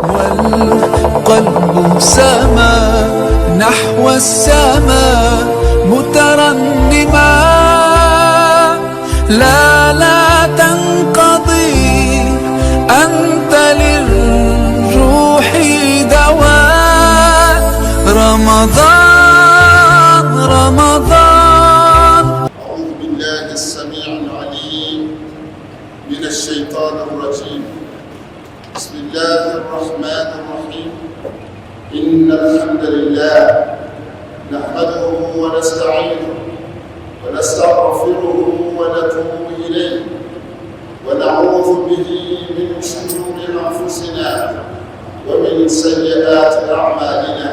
والقلب سما نحو السماء مترنما، لا لا تنقضي، أنت للروح دواء. رمضان رمضان. أعوذ بالله السميع العليم من الشيطان الرجيم. بسم الله الرحمن الرحيم. إن الحمد لله نحمده ونستعينه ونستغفره ونتوب إليه، ونعوذ به من شرور أنفسنا ومن سيئات أعمالنا.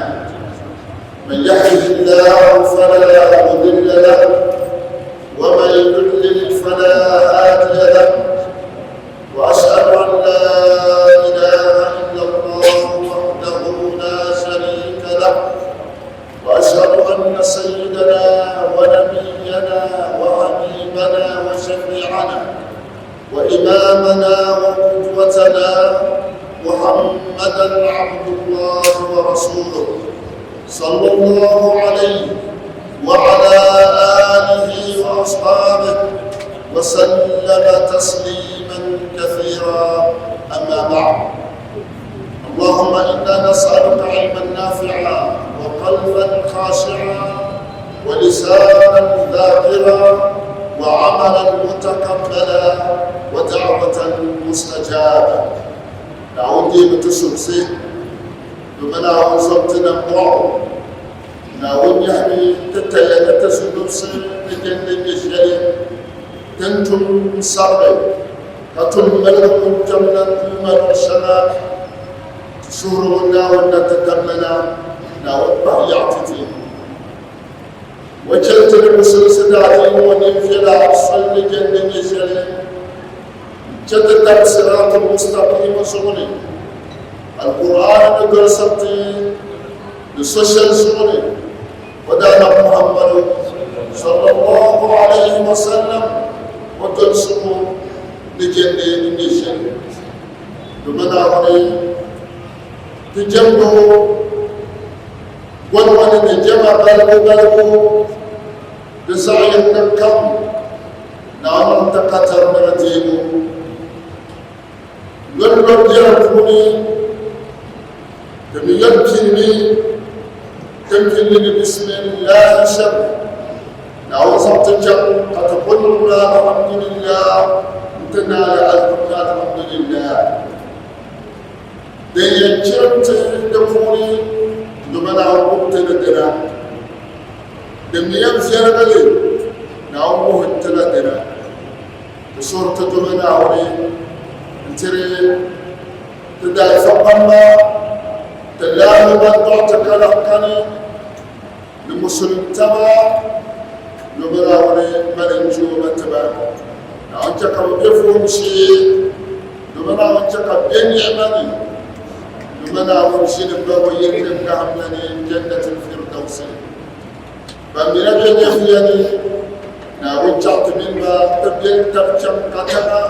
من يهده الله فلا مضل له، ومن يضلل فلا هادي له. وأشهد أن لا إله إلا الله وحده لا شريك له، وأشهد أن سيدنا ونبينا وحبيبنا وشفيعنا وإمامنا وقدوتنا محمدا عبد الله ورسوله، صلى الله عليه وعلى آله وأصحابه وسلم تسليما كثيرا. أما بعد، اللهم إنا نسألك علما نافعا، وقلبا خاشعا، ولسانا ذاكرا، وعملا متقبلا، ودعوة مستجابة. Naawuni deemi ti suhisi, domin Naawuni zom ti nam bɔɣu. Naawuni nyɛhimi ti taya ni ti zunubsi ni jɛndi nyɛ shɛli din tum n-sabigi ka tum miligi ŋun kpɛm na Duuma luɣ shɛŋa. Ti suhiri ŋun Naawuni na ti damlana, Naawuni kpahi yaɣi ti ti. O chɛli ti ni musulinsi daadiini ŋɔ ninviɛla soli ni jɛndi nyɛ shɛli n-chɛ ti tab Siraatul Mustaqiim zuɣu ni, Alkur'aani ni dolsiri ti ni so shɛli zuɣu ni o Daanab Muhammadu sallallahu alayhi wa sallam o dolsigu ni jɛndi n-nyɛ shɛli. Domin Naawuni ti jɛmdi o goli ŋɔ ni ni jɛma balibu balibu di zaɣ yini kam, Naawuni ti ka tari ni di deebu lɔrilɔri biɛla puuni. Di mi yɛn pilimi din pilli ni bisimillahi shɛm. Naawuni zaŋ ti chaŋ ka ti boli alhamdulillah n-ti naai alhamdulillah. Din yɛn chirim ti di puuni, dama Naawuni gbubi ti ni dina. Din mi yɛn viɛligi li, Naawuni wuhi ti la dina. Ti suhiri ti dama Naawuni n-tiri ti daaifa kpamba, ti laamba ban dɔɣi ti ka lahi kani ni musulim taba, dama Naawuni mali n-je o ma ti ba. Naawuni chɛ ka bɛ be vuhim shee. Domin Naawuni chɛ ka bɛ ni'ima ni, domin Naawuni ʒini m-ba o yili din gahim la ni, Jannatul Firdausi. Ban mi na be nyɛviya ni, Naawuni chaɣ ti mini ba ti beli tab chaŋ katiŋa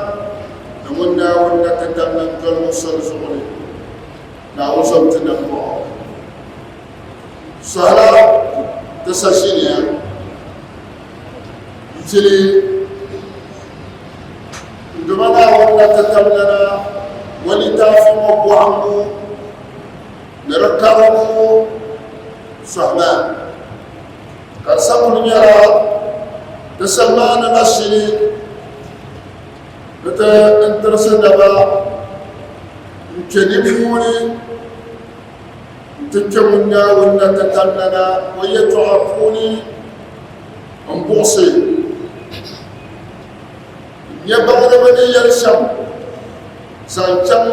ni ŋun Naawuni na ti damla n-doli o soli zuɣu ni. Naawuni zom ti nambɔɣu. Sɔhila ti sa ʒiniya n-tili. N Duuma Naawuni na ti tamlana o litaafi ŋɔ bɔhimbu ni di karimbu sɔhima, ka di sa kuli nyɛla di samaani la shili ni ti n-tirisi naba n-kpe nimmooni nti kpe ŋun Naawuni na ti tamlana o yɛtɔɣa puuni m-buɣisi N-nyɛ baŋdiba ni yɛli shɛm zaŋ chaŋ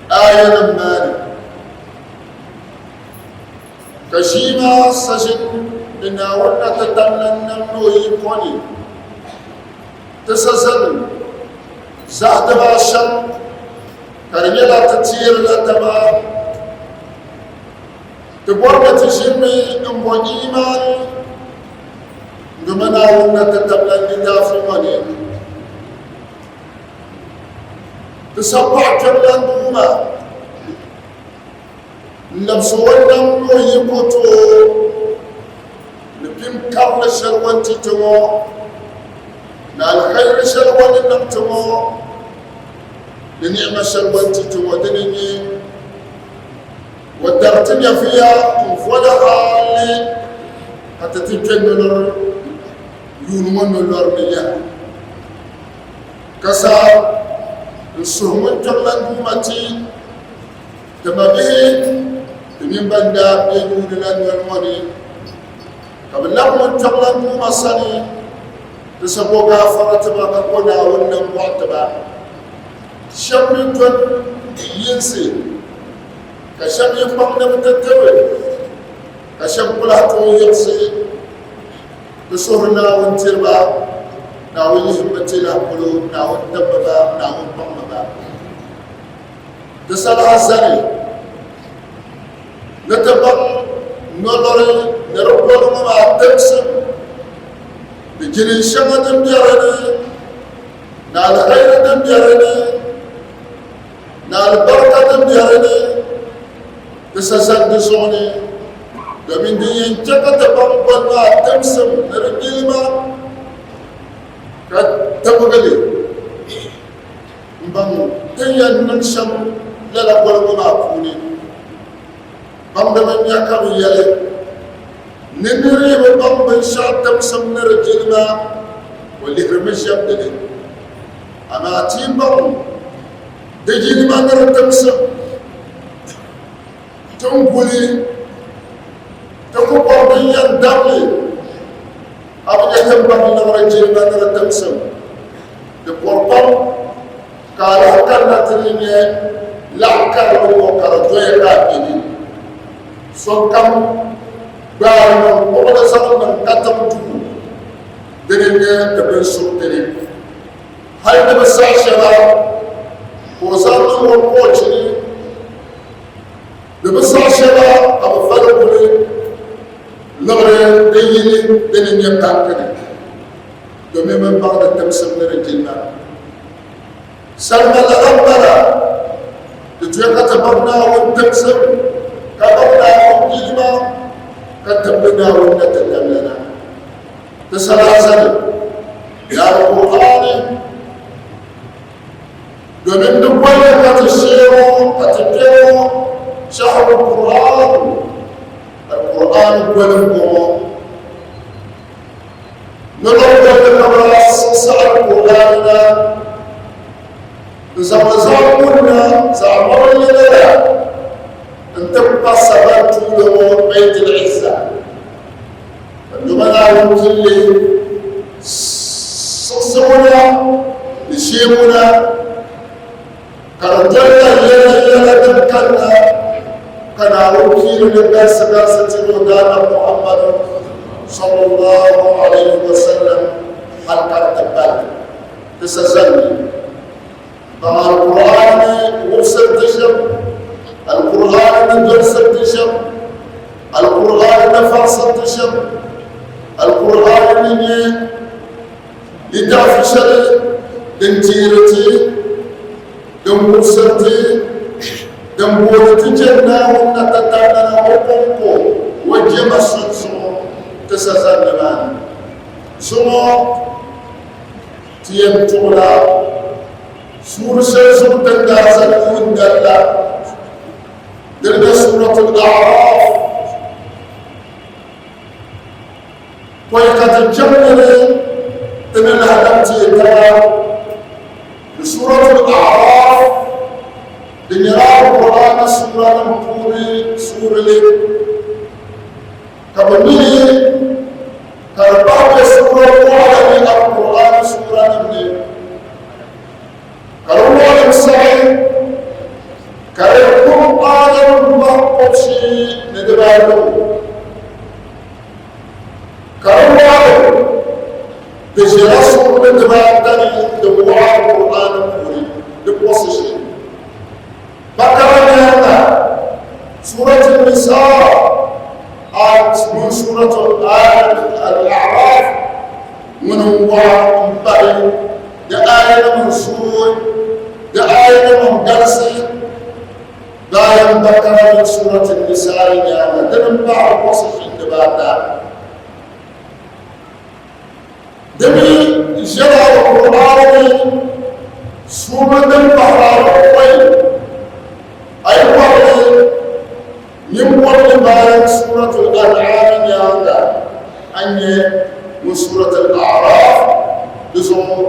aayanim maa ni, ka ʒii maa sa ʒini ni Naawuni na ti tam lan nam ni o yiko ni ti sa zani zaɣ dibaa shɛm, ka di nyɛla ti teerila taba ti bɔri ni ti ʒinimi m-bo iimaani. Dama Naawuni na ti tabila litaafi ŋɔ ni ti sampaɣ kpɛrilan Duuma. N labisi o nam ni o yiko ti o ni pini karili shɛli o ni ti ti ŋɔ ni aliheri shɛli o ni niŋ ti ŋɔ ni ni'ima shɛli o ni ti ti ŋɔ dini n-nyɛ o dari ti nyɛviya n-voli hali ka ti ti kpe nolori yuuni ŋɔ nolori ni yaha. Ka sa n suhu ŋun kpiɔŋlan Duuma ti Ti mabihi ti mini ban daa be yuuni la noli ŋɔ ni, ka bɛ labi ŋun kpiɔŋlan Duuma sani ti sa bo gaafara ti ba ka bo Naawuni nambɔɣu ti ba. Shɛba mi doli yinsi, ka shɛba yi kpaŋ ni bɛ ti tibi, ka shɛba ku lahi tooi yiɣisi ti suhiri Naawuni tiri ba, Naawuni yihim ba ti lahi polo, Naawuni tibimi ba, Naawuni kpaŋmi ba. Di salaha zani ni ti baŋ nolɔri ni di goli ŋɔ maa timsim ni jilin shɛŋa din be di ni ni aliheri din be di ni ni alibarika din be di ni di sa zani di zuɣu ni domin din yɛn chɛ ka ti baŋ goli maa timsim ni di jilima ka tibigi li. N baŋ tin yɛn niŋ shɛm lala goli ŋɔ maa puuni. Baŋdiba n-nya ka bɛ yɛli ni nir yi bi baŋ binshɛɣu timsim ni di jilima, o lihirimi ʒiɛmdi li. Amaa ti yi baŋ di jilima ni di timsim, ti ni guli ti ku bɔri din yɛn dam li, a bi nya ti ni baŋ liɣiri jilima ni di timsim. Di pɔri pam ka a lahi kanna ti ni nyɛ laɣ karili ŋɔ ka di doya ka a kpe ni. Sokam gbaari niŋ kpuɣili zaŋ niŋ katiŋ duu dini n-nyɛ di binsurtili. Hali di bi saɣi shɛba ka o zaŋ niŋ o pɔɔchi ni. Di bi saɣi shɛba ka bɛ fa li kuli liɣiri din yi ni dini n-nyɛ banki ni. Domin bɛ baŋdi timsim ni di jilima. Salima lala m-bala, di tuya ka ti baŋ Naawuni timsim, ka baŋ Naawuni jilima, ka timdi Naawuni na ti namlana. Ti salah zani ni Alkur'aani, domin di boliya ka ti shee ŋɔ, ka ti kpe ŋɔ, Shahrul Qur'an, Alkur'aani goli m-bɔŋɔ. Nolɔri bolli ka bɛ daa siɣisi Alkur'aani na n-zaŋ li zaɣ muni na zaɣ mɔrili lala n-ti pa saban tuuli ŋɔ Baitul Izza ka Duuma Naawuni pili li siɣisibu na ni sheebu na ka di dolila yɛla yɛla din kanna ka Naawuni piiri li galisi galisi tiri o Daanab Muhammadu sallallahu alayhi wa sallam hali ka di ti pali ti sa zani baŋ Alkur'aani ni wubisiri ti shɛm, Alkur'aani ni dolisiri ti shɛm, Alkur'aani ni faɣisiri ti shɛm, Alkur'aani ni nyɛ Litaafi shɛli din teeri ti, din wubisiri ti, din booni ti chani Naawuni na tatabo na o kɔŋko o jɛma sunsuɣu ti sa zani nimaani. Zuŋɔ ti yɛn tuɣila suuri shɛli zuɣu din daa zani yuun dali la, din be Suuratul A'raaf. Pɔi ka ti chaŋ ni ti ni lahi labi teei taba ni Suuratul A'raaf, di nyɛla Alkur'aani suuranim puuni suurili ka bɛ mi li ka di pahi be suura waɣila ni Alkur'aani suuranim ni, ka di waɣilim saɣi ka di gbubi aayanim bahi kɔbisi ni dibaayɔbu. Ka di waɣilim di ʒiɛla suurili dibaata ni din waɣa Alkur'aani puuni di pɔsi shee. Bakara nyaaŋa, Suuratu Nisaa mini Suuratu Al-A'raaf ŋuni n-waɣa m-pahi di aayanima n-zooi, di aayanima n-galisi. Bayan Bakara mini Surat Nisaa nyaaŋa, dini m-pahi kuɣusi ʒindibaata. Di mi ʒɛla Alkur'aani ni suuri din pahiri ayopɔin, a yi bɔri li nyin bɔri li bayan Suratul An'am nyaaŋa, a ni nya ŋun Suratul A'raf di zuɣu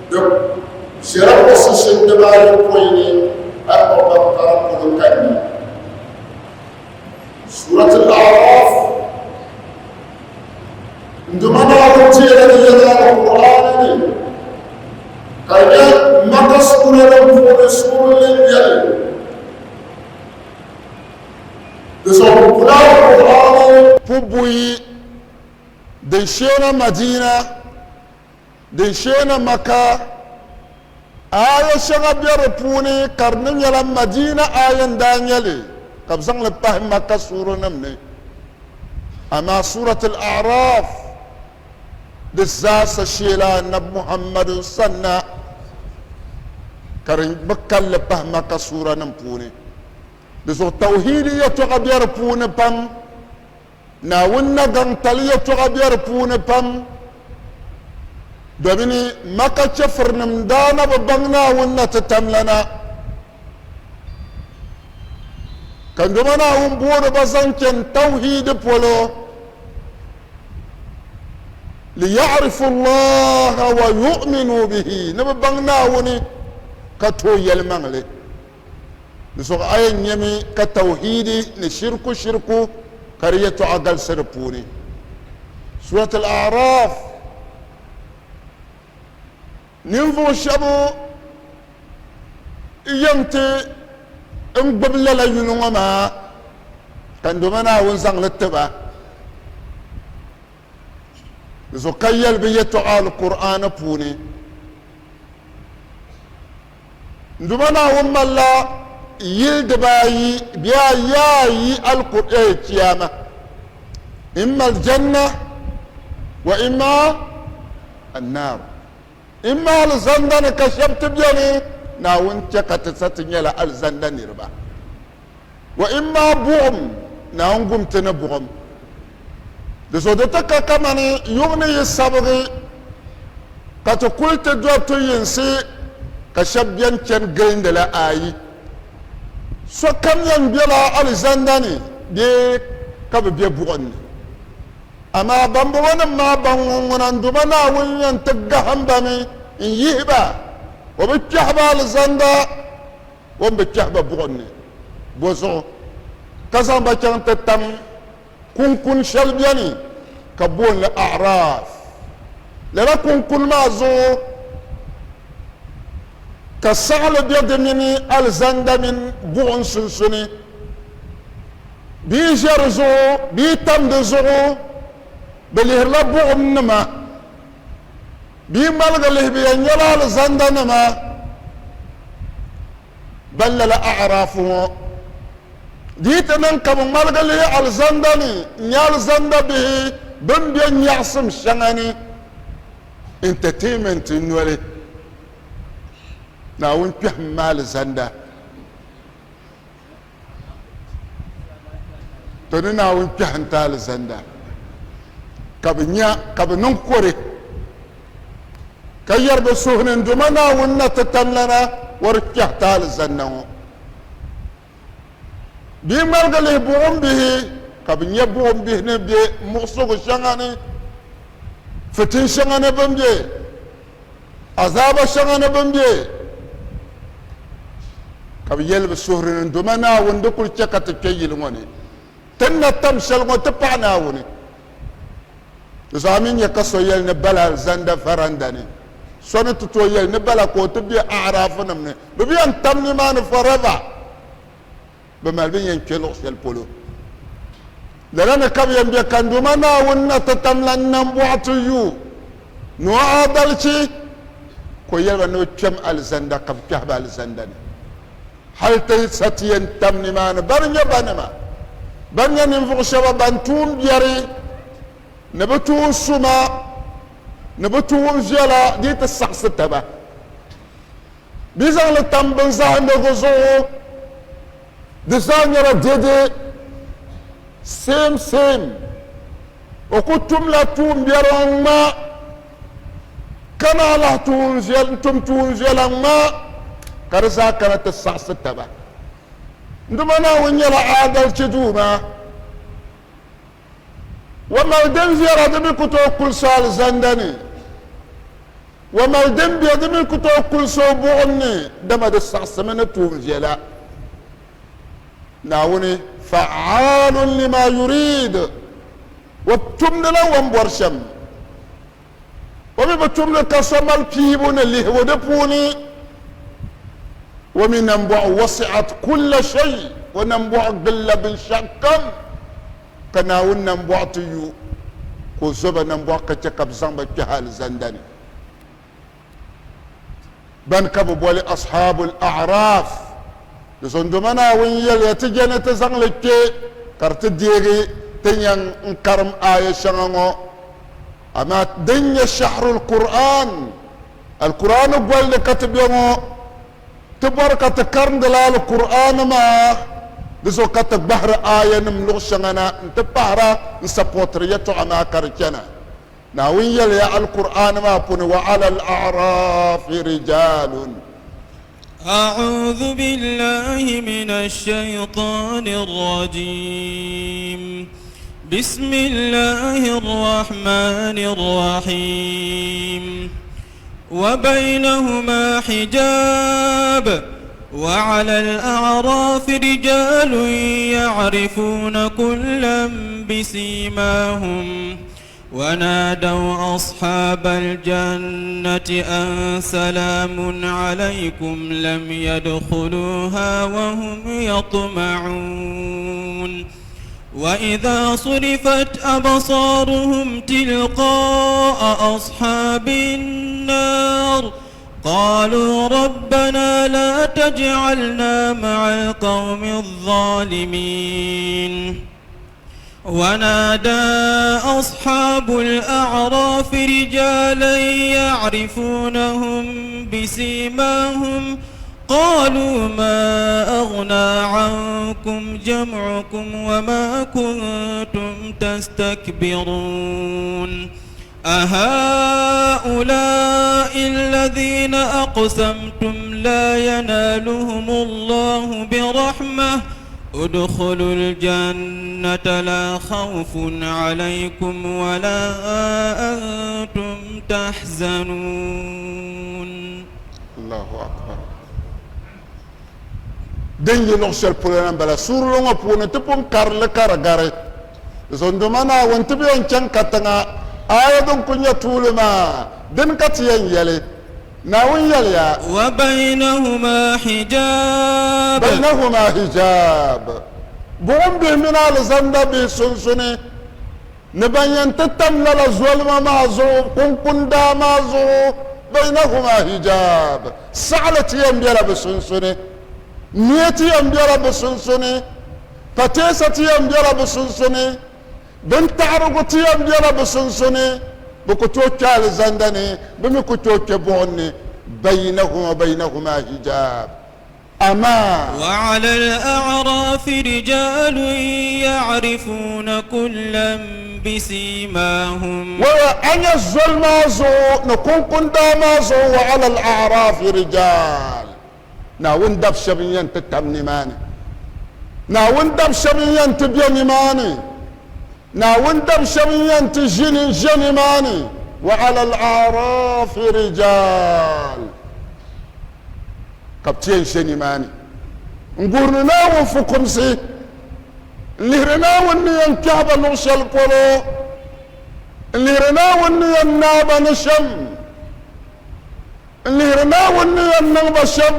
di ʒɛla kuɣusi ʒindibaayopɔin ni a yi kpuɣi Bakara polo ka nya Suratul A'raf. N Duuma Naawuni teela di yɛla Alkur'aani ni, ka di nyɛ Maka suura din puuni suurili n-nyɛ li. Di zuɣu bɛ pula Alkur'aani. Pubuyi din sheena Madina, din sheena Maka, aaya shɛŋa be di puuni ka di ni nyɛla Madina aaya n-daa nyɛ li ka bɛ zaŋ li pahi Maka suuranima ni. Amaa Surat Al-A'raf di zaasa sheela Anabi Muhammadu sanna ka di bi kali li pahi Maka suuranima puuni. Di zuɣu tawhiidi yɛtɔɣa be di puuni pam. Naawuni nagaŋtali yɛtɔɣa be di puuni pam, domini Maka chɛfirinim daa na bi baŋ Naawuni na ti tamlana, ka doma Naawuni booni ba zaŋ chani tawhiidi polo, liya'rifu Allaha wa yu'minu bihi, ni bɛ baŋ Naawuni ka tooi yɛlimaŋli. Di zuɣu a yɛn nyami ka tawhiidi ni shirku shirku ka di yɛtɔɣa galisi di puuni. Surat Al-A'raf, Ninvuɣ shɛba yɛn ti n gbubi lala yuli ŋɔ maa ka n Duuma Naawuni zaŋ li ti ba. Di zuɣu ka yɛli bɛ yɛtɔɣa Alkur'aani puuni. N Duuma Naawuni malila yili dibaayi bee ayi ayi Alkur'aani Chiyaama, imma aljanna wa imma annar. Imma alizanda ni ka shɛba ti beni, Naawuni chɛ ka ti sa ti nyɛla alizanda niriba. Wa imma buɣim, Naawuni gum ti ni buɣim. Di zuɣu di ti ka kamani yuŋ ni yi sabigi ka ti kuli ti dɔri ti yinsi ka shɛba beni chani gilindi la ayi. Sokam yɛn bela alizanda ni bee ka bɛ be buɣim ni. Amaa bambɔŋɔnim maa baŋ ŋɔ ŋuna n-Duuma Naawuni yɛn ti gahim ba mi n-yihi ba, o bi kpɛhi ba alizanda. O ni bi kpɛhi ba buɣim ni, bɔzuɣu ka zaŋ ba chaŋ ti tam kuŋkun shɛli beni ka booni li A'raaf. Lala kuŋkuni maa zuɣu ka saɣili be di mini alizanda mini buɣim sunsuni. Bɛ yi ʒe di zuɣu, bɛ yi tam di zuɣu, bɛ lihirila buɣim nima. Bɛ yi ŋmaligi lihi bɛ yɛn nyɛla alizandanima ban lala A'raaf ŋɔ. Di yi ti niŋ ka bɛ ŋmaligi lihi alizanda ni n-nyɛ alizanda bihi bɛ ni be nyaɣisim shɛŋa ni, entertainment noli, Naawuni kpɛhim ma alizanda. To ni Naawuni kpɛhi n-ti alizanda, ka bɛ nya ka bɛ niŋ kore, ka yɛri bɛ suhu ni, N Duuma Naawuni na ti tamlana o di kpɛhi ti alizanda ŋɔ. Bɛ yi ŋmaligi lihi buɣim bihi, ka bɛ nya buɣim bihi ni be muɣisigu shɛŋa ni, fitin shɛŋa ni bɛ ni be. Azaaba shɛŋa ni bɛ ni be, ka bɛ yɛli bɛ suhuri ni, Doma Naawuni di kuli chɛ ka ti kpe yili ŋɔ ni, ti ni na tam shɛli ŋɔ ti paɣi Naawuni. Di zuɣu a mi nya ka so yɛli ni bala alizanda varanda ni, so ni ti tooi yɛli ni bala ka o ti be A'raafunim ni, bɛ bi yɛn tam nimaani forever. Bɛ mali bɛ ni yɛn kpe luɣ shɛli polo. Lala ni ka bɛ yɛn be ka n Duuma Naawuni na ti tam la nambɔɣu ti yu ni o aadalichi, ka o yɛli ba ni bɛ kpɛm alizanda, ka bɛ kpɛhi ba alizanda ni. Hal ti sa ti yɛn tam nimaani bani nyɛ banima, ban nyɛ ninvuɣ shɛba ban tuun biɛri ni bɛ tuun suma ni bɛ tuun viɛla di ti saɣisi taba. Bɛ zaŋ li tam binzahindigu zuɣu. Di zaa nyɛla dɛdɛ, same same. O ku tumla tuumbiɛri n-ŋma ka naan lahi tum tuunviɛla ŋma ka di zaa kana ti saɣisi taba. N Duuma Naawuni nyɛla aadalichi Duuma. O mali din viɛla di mi ku tooi kulisi alizanda ni. O mali din be di mi ku tooi kulisi o buɣim ni, dama di saɣisimi ni tuunviɛla. Naawuni fa'aalun lima yurid, o tumdila o ni bɔri shɛm. O mi bi tumdi ka so mali piibu ni lihibu di puuni. O mi nambɔɣu wasi'at kulla shay, o nambɔɣu gilila binshɛɣu kam, ka Naawuni nambɔɣu ti yu, ka o zo ba nambɔɣu ka chɛ ka bɛ zaŋ ba kpɛhi alizanda ni. Ban ka bɛ boli Ashabul A'raf, di zondoma Naawuni yɛliya ti je ni ti zaŋ li kpe ka di ti deegi ti yɛn n karim aaya shɛŋa ŋɔ. Amaa din nyɛ Shahrul Qur'an, Alkur'aani goli ni ka ti be ŋɔ, ti bɔri ka ti karindila Alkur'aani maa, di zuɣu ka ti gbahiri aayanim luɣ shɛŋa na n-ti pahira n-sapɔtiri yɛtɔɣa maa ka di chana. Naawuni yɛliya Alkur'aani maa puuni, Wa ala al-a'raafi rijaalun. أعوذ بالله من الشيطان الرجيم بسم الله الرحمن الرحيم وبينهما حجاب وعلى الأعراف رجال يعرفون كلا بسيماهم ونادوا أصحاب الجنة أن سلام عليكم لم يدخلوها وهم يطمعون وإذا صرفت أبصارهم تلقاء أصحاب النار قالوا ربنا لا تجعلنا مع القوم الظالمين ونادى أصحاب الأعراف رجالا يعرفونهم بسيماهم قالوا ما أغنى عنكم جمعكم وما كنتم تستكبرون أهؤلاء الذين أقسمتم لا ينالهم الله برحمة ادخلوا الجنة لا خوف عليكم ولا أنتم تحزنون. Allahu akbar. Din yi luɣ shɛli polo na m-bala. Suurili ŋɔ puuni ti pun kari li ka di gari. Zondoma Naawuni ti bi yɛn chaŋ katiŋa. Aaya din kuli nyɛ tuuli maa, dini ka ti yɛn yɛli? Naawuni yɛliya. Wa baynahuma hijaab. Baynahuma hijaab. Buɣim bihi mini alizanda bihi sunsuni ni ban yɛn ti tam lala zolima maa zuɣu, kuŋkundaa maa zuɣu, baynahuma hijaab. Saɣili ti yɛn bela bɛ sunsuni, mia ti yɛn bela bɛ sunsuni, pateesa ti yɛn bela bɛ sunsuni, Bintaɣirigu ti yɛn bela bɛ sunsuni, bɛ ku tooi kpe alizanda ni, bɛ mi ku tooi kpe buɣim ni, baynahuma wa baynahuma hijaab. Amaa! Wa ala al-a'raafi rijaalun ya'rifuuna kullan bisiimaahum. Wa a nya zoli maa zuɣu ni kuŋkundaa maa zuɣu, wa ala al-a'raafi rijaal. Naawuni dab shɛba n-yɛn ti tam nimaani. Naawuni dab shɛba n-yɛn ti be nimaani. Naawuni dab shɛba n-yɛn ti ʒini ʒe nimaani. Wa ala al-a'raafi rijaal. Ka bɛ ti yɛn ʒe nimaani n-guhiri ni Naawuni fukumsi, n-lihiri Naawuni ni yɛn kpɛhi ba luɣ shɛli polo, n-lihiri Naawuni ni yɛn naai ba ni shɛm. N lihiri Naawuni ni yɛn niŋ ba shɛm.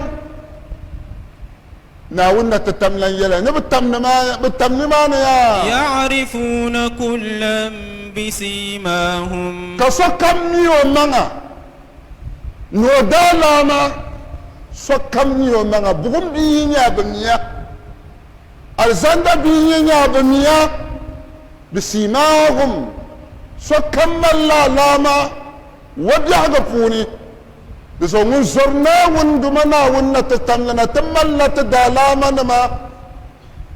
Naawuni na ti tam lan yɛla ni bɛ tam nimaani yaa. Ya'rifuuna kullan bisiimaahum. Ka sokam mi o maŋa ni o daalaama, sokam mi o maŋa. Buɣim bia yi nya a bi miya, alizanda bia yi nya a bi miya. Bisiimaahum, sokam malila alaama. Wa biɛhigu puuni, di zuɣu ŋun zɔri Naawuni Duuma Naawuni na ti tamli na ti malila ti daalaamanima.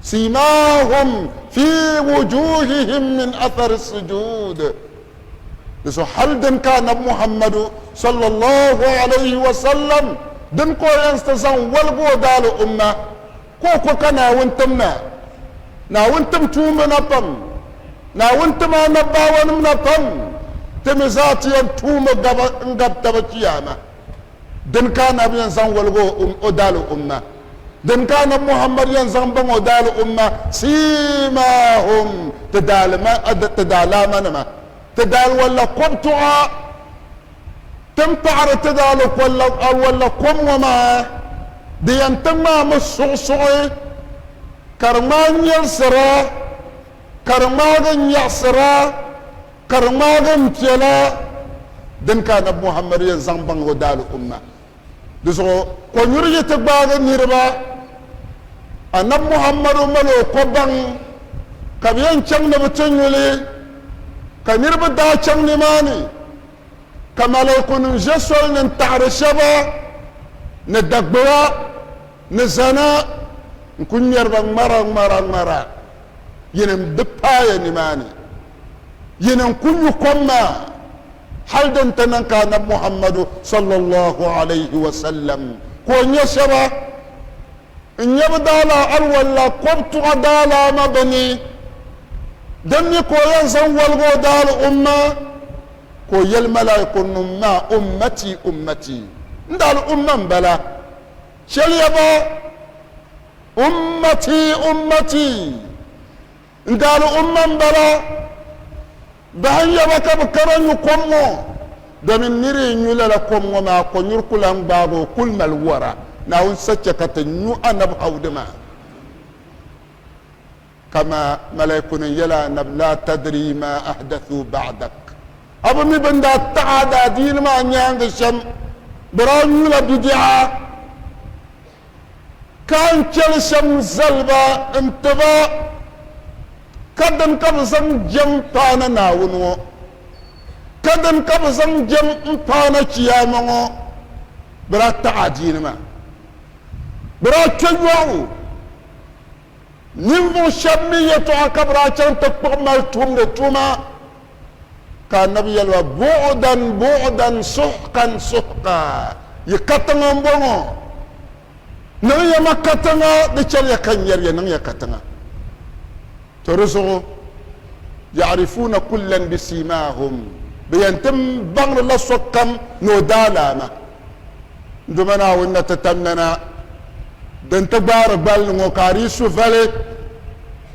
Simahum fi wujuhihim min athari sujud. Di so hali din ka anabi Muhammadu sallallahu alayhi wa sallam din ka o yɛn ti zaŋ woligi o daali umma ka o ko ka Naawuni tim na. Naawuni tim tuumba na pam. Naawuni tim anabaawanim na pam. Ti mi zaa ti yɛn tuumi gaba n-gabi taba chiyaama. Din ka anabi yɛn zaŋ woligi o daali umma. Din ka anabi Muhammad yɛn zaŋ baŋ o daali umma, Siimahum, ti daalaama nima, ti daali walla kɔbtuɣa, ti ni paɣiri ti daali walla kom ŋɔ maa, di yɛn ti ŋmaami suɣisuɣi, ka di ŋmaai nyɛlisira, ka di ŋmaagi nyaɣisira, ka di ŋmaagi m-piɛla. Din ka anabi Muhammad yɛn zaŋ baŋ o daali umma. Di zuɣu konyuri yi ti gbaagi niriba, Anabi Muhammadu mali o kobaŋ ka bɛ yɛn chaŋ ni bɛ ti nyu li, ka niriba daa chaŋ nimaani, ka malaikunim ʒe soli ni n-taɣiri shɛba ni dagbiwa ni zana n-kul ŋmɛri ba ŋmara ŋmara ŋmara. Yinim di paaya nimaani, yinim ku nyu kom maa. Hali din ti niŋ ka Anabi Muhammadu sallallahu alayhi wa sallam ka o nya shɛba n-nyɛ bɛ daalaa alwala kɔbtuɣa daalaama bɛ ni, din mi ka o yɛn zaŋ woligi o daali umma, ka o yɛli malaaikunim maa, Ummati, ummati, n daali umma m-bala, chɛliya ba, ummati, ummati. N daali umma m-bala, bahi n-ya ba ka bɛ kana nyu kom ŋɔ, domin nir yi nyu lala kom ŋɔ maa, kɔnyuri ku lan gbaag o, kul mali wɔra. Naawuni sa chɛ ka ti nyu anabi Hawdi maa. Kama malaikunim yɛli anabi, Laa tadri maa ahdathu ba'dak. A bi mi bɛ ni daa taɣi a daadiini maa nyaaŋa shɛm, bɛ daa nyula bidi'a. Ka n chɛli shɛm zali ba n-ti ba, ka dini ka bɛ zaŋ jɛm paana Naawuni ŋɔ, ka dini ka bɛ zaŋ jɛm m-paana Chiyaama ŋɔ, bɛ daa taɣi adiini maa. Bɛ daa kpe yɔɣu. Ninvuɣ shɛb mi yɛtɔɣa ka bɛ daa chaŋ ti kpuɣi mali tumdi tuma, ka anabi yɛli ba, Buɣudan, buɣudan, suhqan, suhqa, yi katiŋa m-bɔŋɔ, niŋ ya ma katiŋa, di chɛliya ka n nyari ya, niŋ ya katiŋa. To di zuɣu, ya'rifuuna kullan bisimaahum, bɛ yɛn ti baŋdila sokam ni o daalaama. N Duuma Naawuni na ti tamda na din ti gbaari gballi ŋɔ ka a di su vali,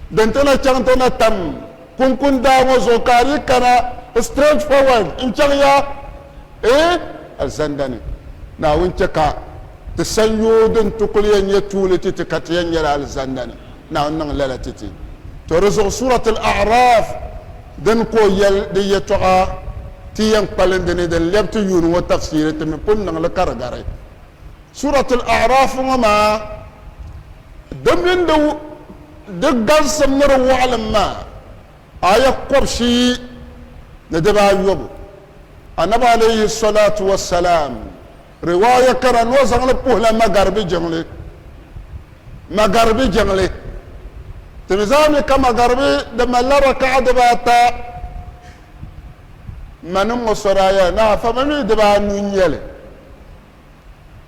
din ti na chaŋ ti na tam kunkun daa ŋɔ zuɣu ka a di kana straight forward n-chaŋ ya eh alizanda ni. Naawuni chɛ ka ti sanyoo din ti kuli yɛn nyɛ tuuli ti ti ka ti yɛn nyɛla alizanda ni. Naawuni niŋ lala ti ti. To di zuɣu Surat Al-A'raf din ka o yɛli di yɛtɔɣa ti yɛn kpalim di ni din lɛbi ti yuuni ŋɔ tafsiiri ti mi pun niŋ li ka di gari. Surat Al-A'raf ŋɔ maa di mini di di galisim ni di wɔɣilim maa aya kɔbisiyi ni dibaayɔbu. Anabi alayhi salatu wa salam riwaaya kana ni o zaŋ li puhila magaribi jiŋli. Magaribi jiŋli. Ti mi zaa mi ka magaribi di malila raka'a dibaata. Manim ŋɔ sɔraya ni afa ma mi dibaanu n-nyɛ li.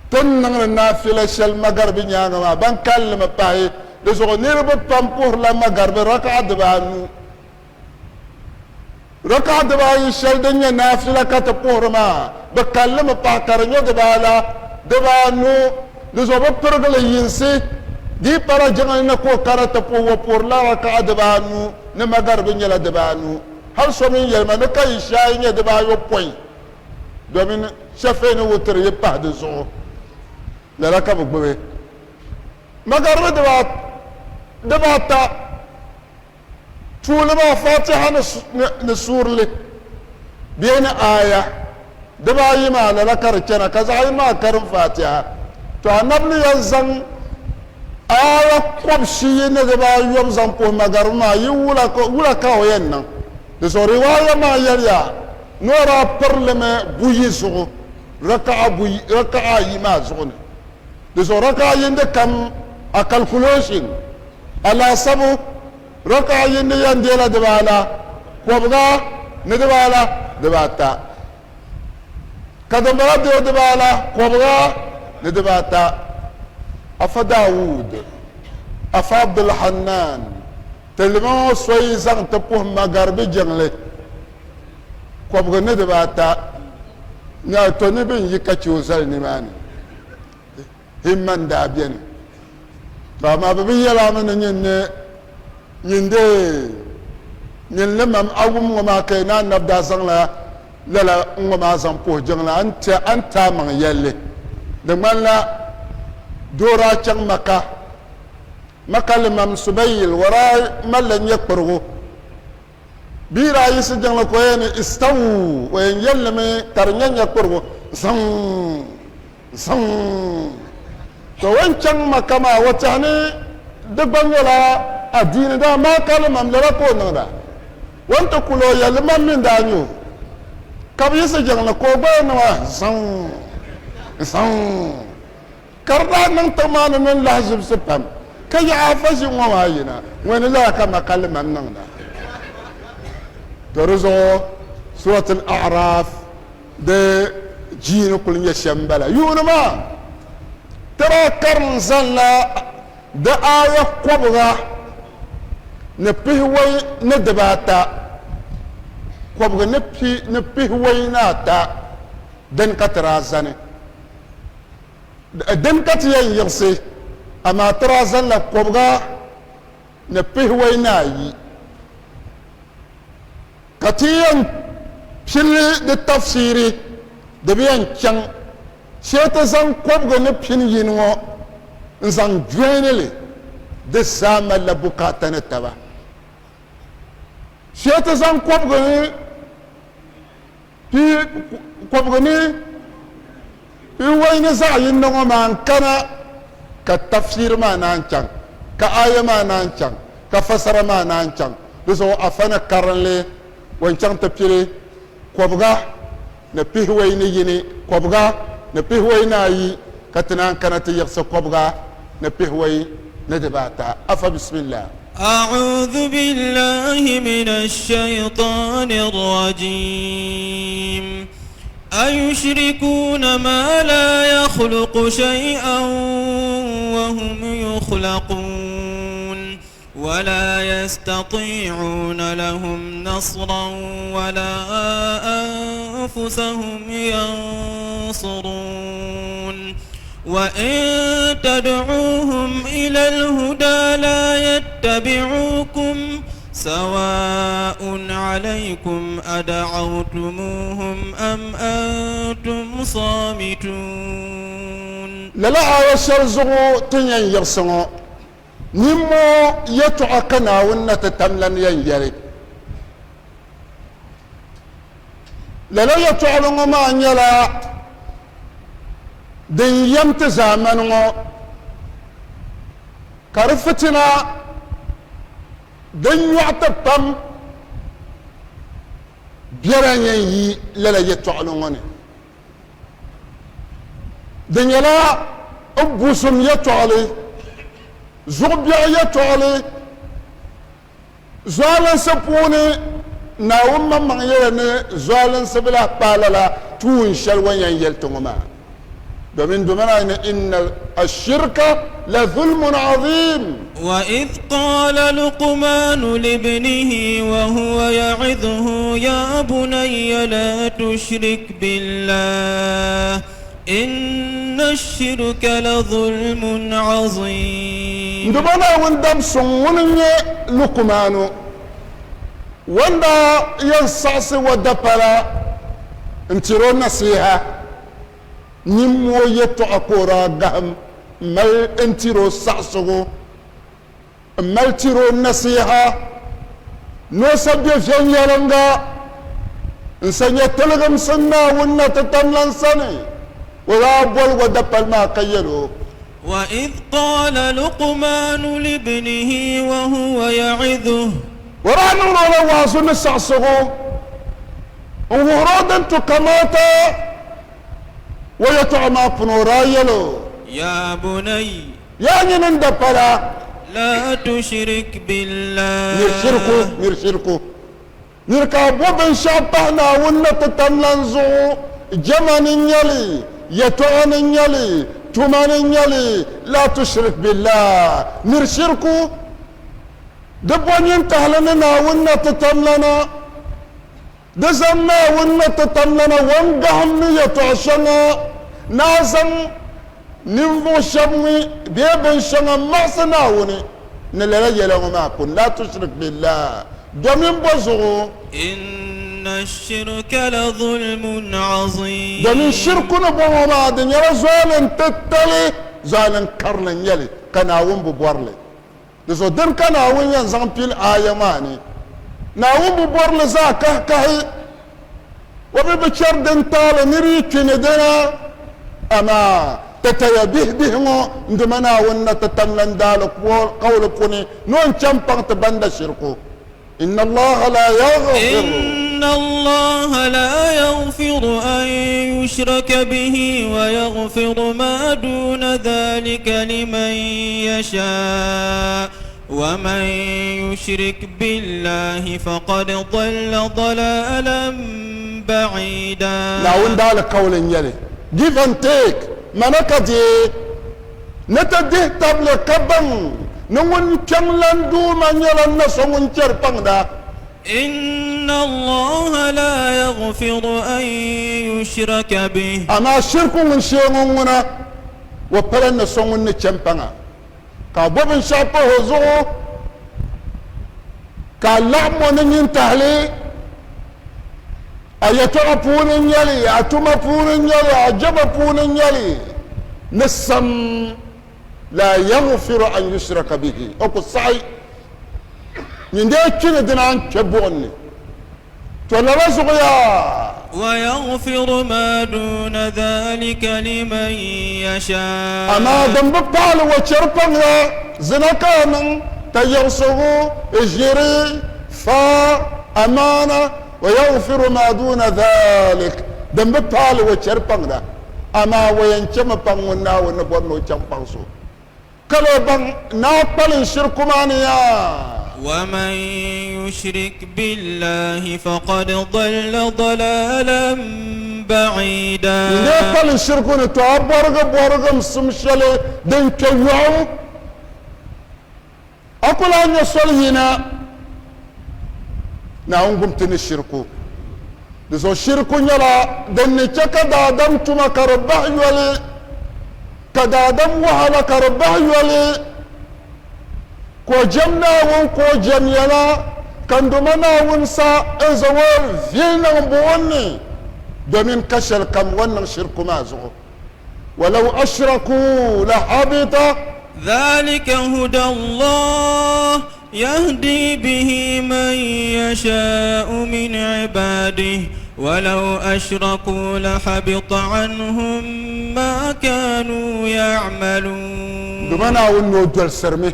Ti ni niŋdi naafila shɛli magaribi nyaaŋa maa, ban kalinli mi pahi di zuɣu. Niriba pam puhirila magaribi raka'a dibaanu. Raka'a dibaayi shɛli din nyɛ naafila ka ti puhiri maa, bɛ kalinli mi pahi ka di nyɛ dibaala, dibaanu. Di zuɣu bɛ pirigi li yinsi. Di yi pala jiŋli ni ka o kana ti puhi o puhirila raka'a dibaanu ni magaribi nyɛla dibaanu. Hali so mi yɛli ma ni ka Ishaayi nyɛ dibaayopɔin. Domin shafei ni wutiri yi pahi di zuɣu, lala ka bɛ gbubi magaribi dibaata tuuli maa Fatiha ni suurili bee ni aaya dibaayi maa, lala ka di chana ka zaɣ yini maa karim Fatiha. To Anabi ni yɛn zaŋ aaya kɔbisiyi ni dibaayɔbu zaŋ puhi magaribi maa, yi wula ka o yɛn niŋ? Di zuɣu riwaaya maa yɛliya ni o daa piri li mi buyi zuɣu, raka'a buyi, raka'a ayi maa zuɣu ni. Di zuɣu raka'a yindi kam a calculation. Alaasabu raka'a yindi yɛn deela dibaala kɔbiga ni dibaala dibaata, ka dimbala deei dibaala kɔbiga ni dibaata. Afa Daawud, Afa Abdulhannan, ti lima ŋɔ soyi zaŋ ti puhi Magaribi jiŋli kɔbiga ni dibaata ni to ni bɛ ni yi ka che o zali nimaani. Himma n-daa beni. To amaa bɛ bi yɛl a mi ni nyin ni nyin dee nyin limam a wum ŋɔ maa ka yi ni anabi daa zaŋla lala ŋ-ŋɔ maa zaŋ puhi jiŋli a ni ti a ni ti a maŋ yɛlli. Di ŋmanila doo daa chaŋ Maka, Maka limam Subayil o daa malila nyɛkpirigu. Bia daa yiɣisi jiŋli ka o yɛli ni istawu o yɛn yɛli li mi ka di nyɛ nyɛkpirigu ziŋ ziŋ. To o ni chaŋ Maka maa o tɛhi ni di gba nyɛla adiini daa maa ka limam lala ka o niŋda. O ni ti kuli o yɛli limam mi n-daa nyɛ o ka bi yiɣisi jiŋli ka o gba yɛn niŋ ziŋ ziŋ. Ka di daa niŋ tiŋ maa ni mini lahiʒibisi pam, ka yaɣi afa ʒi ŋɔ maa yina, ŋɔ ni lala ka Maka limam niŋda. To di zuɣu Surat Al-A'raf di jiini kuli nyɛ shɛm m-bala. Yuuni maa ti daa karim zanila di aaya kɔbiga ni pihiwɔi ni dibaata, kɔbiga ni pihiwɔi ni ata dini ka ti daa zani. Din ka ti yɛn yiɣisi, amaa ti daa zaŋla kɔbiga ni pihiwɔi ni ayi ka ti yɛn pili di tafsiiri, di bi yɛn chaŋ shee ti zaŋ kɔbiga ni pini yini ŋɔ n-zaŋ joini li, di zaa malila bukaata ni taba. Shee ti zaŋ kɔbiga ni Kɔbiga ni pihiwɔi ni zaɣ yini ŋɔ maa n-kana ka tafsiiri maa naan chaŋ, ka aaya maa naan chaŋ, ka fasara maa naan chaŋ. Di zuɣu afa ni karinli o ni chaŋ ti pili kɔbiga ni pihiwɔi ni yini, kɔbiga ni pihiwɔi ni ayi, ka ti naan kana ti yiɣisi kɔbiga ni pihiwɔi ni dibaata. Afa bismillah. أعوذ بالله من الشيطان الرجيم أيشركون ما لا يخلق شيئا وهم يخلقون ولا يستطيعون لهم نصرا ولا أنفسهم ينصرون وإن تدعوهم إلى الهدى لا يتبعوكم سواء عليكم أدعوتموهم أم أنتم صامتون. Lala aaya shɛli zuɣu ti ni yɛn yiɣisi ŋɔ, nimmoo yɛtɔɣa ka Naawuni na ti tam lan yɛn yɛli. Lala yɛtɔɣili ŋɔ maa nyɛla din yɛm ti zaamani ŋɔ ka di fitina din nyɔɣi ti pam biɛla yɛn yi lala yɛtɔɣili ŋɔ ni. Di nyɛla busim yɛtɔɣili, zuɣu biɛɣu yɛtɔɣili. Zualinsi puuni, Naawuni maŋmaŋ yɛla ni zualinsi bi lahi paai lala tuun shɛli o ni yɛn yɛli ti ŋɔ maa, domin domana ni inna ashirka la zulmun azim. وإذ قال لقمان لابنه وهو يعظه يا بني لا تشرك بالله إن الشرك لظلم عظيم. N Duuma Naawuni dab suŋ ŋuni n-nyɛ Lukumanu, wanda yɛn saɣisi o dapala n-tir o nasiha nimmoo yɛtɔɣa ka o daa gahim m-mali n-tir o saɣisigu, m-mali tir o nasiha ni o sa be viɛnyɛliŋga n-sa nya tiligimsim Naawuni na ti tamlan sani. O daa boli o dapali maa ka yɛl o. وَإِذْ قَالَ لُقْمَانُ لِابْنِهِ وَهُوَ يَعِظُهُ. O daa niŋdi o la waazu ni saɣisigu n-wuhir o din tu kamaata o yɛtɔɣa maa puuni. O daa yɛl o. Ya bunay. Yaa nyini n dapala! لا تشرك بالله Miri shirku, miri shirku. Nir ka a bo binshɛɣu pahi Naawuni ni ti tam lan zuɣu, jɛma ni n-nyɛ li, yɛtɔɣa ni n-nyɛ li, tuma ni n-nyɛ li, la tushrik billah, miri shirku. Di bo nyintahili ni Naawuni na ti tam lana, di zaŋ Naawuni na ti tam lana wɔngahim ni yɛtɔɣ shɛŋa ni a zaŋ ninvuɣ shɛb ŋɔ bee binshɛŋa maɣisi Naawuni ni lala yɛla ŋɔ maa pun, la tushrik billah, domin bɔ zuɣu? Inna shirka la zulmun azim. Domin shirku ni bɔŋɔ maa di nyɛla zualin titali, zualin karili n-nyɛ li, ka Naawuni bi bɔri li. Di zuɣu dini ka Naawuni yɛn zaŋ pili aaya maa ni, Naawuni bi bɔri li zaa kahikahi, o mi bi chɛri din taali nir yi kpi ni dina, amaa tataya bihi bihi ŋɔ n-dima Naawuni na ti tam lan daali kawuli puni ni o ni chaŋ paŋ ti banda shiriku. Inna Allaha la yaghfiru. Inna Allaha la yaghfiru an yushraka bihi wa yaghfiru ma duna dhalika liman yasha wa man yushrik billahi faqad dalla dalalan ba'ida. Naawuni daalikauli n-nyɛ li, give and take, mana ka deei. Ni ti dihi tabili ka baŋ ni ŋun kpiɔŋ lan Duuma nyɛla na so ŋun chɛri paŋda. Inna Allaha la yaghfiru an yushraka bihi. Amaa shiriku ŋun shee ŋɔ ŋuna, o pala na so ŋun ni chɛ m-paŋ a, ka a bo binshɛɣu pah o zuɣu, ka a laɣim o ni nyintahili. A yɛtɔɣa puuni n-nyɛ li, a tuma puuni n-nyɛ li, a jɛma puuni n-nyɛ li, ni sam la yaghfiru an yushraka bihi, o ku saɣi nyin dee kpi ni dina n-kpe buɣim ni. To lala zuɣu yaa. Wa yaghfiru ma duna dhalika liman yasha. Amaa din bi paali o chɛri paŋya, zina ka a niŋ, tayiɣisigu, ʒiri, fa, amaana, Wa yaghfiru ma duna dhalik, din bi paali o chɛri paŋda, amaa o yɛn chɛmi paŋ ŋun Naawuni ni bɔri ni o chaŋ paŋ so, ka lee baŋ ni a kpalim shiriku maa ni yaa. Wa man yushrik billahi faqad dalla dalalan ba'ida. N-lee kpalim shiriku ni, tɔ a bɔrigi bɔrigimsim shɛli din kpe yɔɣu. A ku lahi nya soli yina Naawuni gum ti ni shiriku. Di zuɣu shiriku nyɛla din ni chɛ ka daadam tuma ka di bahi yoli, ka daadam wahala ka di bahi yoli, ka o jɛm Naawuni ka o jɛm yɛla, ka n Duuma Naawuni sa n-zaŋ o vili niŋ buɣim ni domin ka shɛli kam o ni niŋ shiriku maa zuɣu. Walaw ashraku lahabita. Dhalika huda Allah yahdi bihi man yasha'u min ibadihi walaw ashraku lahabita anhum ma kanu ya'malun. Dama Naawuni ni o dolsirimi,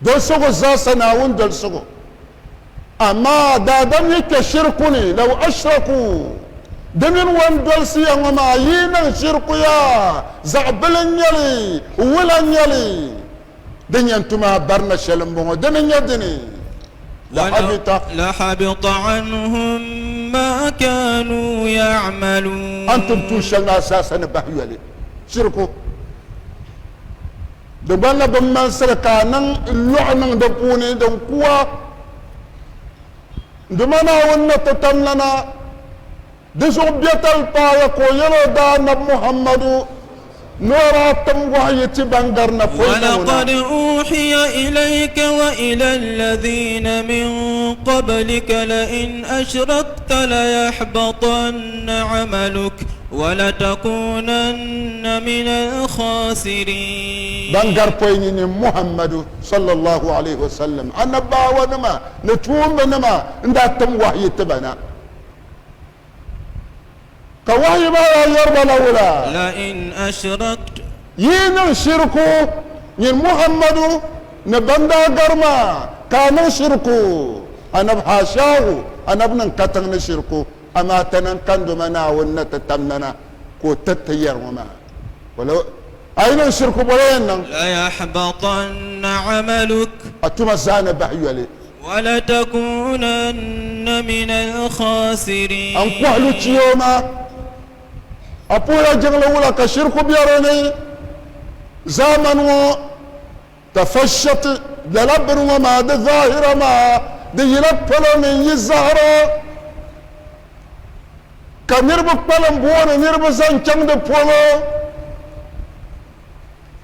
dolsigu zaasa Naawuni dolsigu, Amaa daadam yi kpe shiriku ni, law ashraku, di mini o ni dolsi ya ŋɔ maa yi niŋ shiriku yaa, zaɣ bili n-nyɛ li, wula n-nyɛ li, din yɛn tum a barina shɛli m-bɔŋɔ, dini n-nyɛ dini, lahabita. Lahabita anhum ma kanu ya'malun. A ni tum tuun shɛli maa zaasa ni bahi yoli, shiriku. Di gbani la binmaŋsili ka a niŋ lɔɣu niŋ di puuni din kuwa. Dima Naawuni ni ti tamlana di zuɣu biɛtali paaya ka o yɛl o daanab Muhammadu ni o daa tim wahayi ti ban gari na pɔi ni ŋuna. Walaqad uhiya ilayka wa ila alladhina min qablika lain ashrakta layahbatanna amaluk. Walatakunanna minal khasirin. Ban gari pɔi ni ni Muhammadu sallallahu alaihi wasallam annabawanima ni tuumbinima n-daa tim wahayi ti ba na. Ka wahayi maa daa yɛri ba la wula? Lain ashrakta. Yi niŋ shiriku, nyin Muhammadu ni ban daa gari maa, ka a niŋ shiriku, Annabi haashaahu, Annabi niŋ katiŋ ni shiriku. Amaa ti niŋ kandoma Naawuni ni ti tamdana ka o tiriti yɛri ŋɔ maa. A yi niŋ shirku bɔla yɛn niŋ? ليحبطن عملك A tuma zaa ni bahi yoli. ولتكونن من الخاسرين. An kɔhilu chiyooma a puhila jiŋli wula ka shirku be di ni zaamani ŋɔ tafashat lala bini ŋɔ maa di zahira maa di yila palo ni n-yi zahira ka niriba kpalim booni niriba zaŋ chaŋ di polo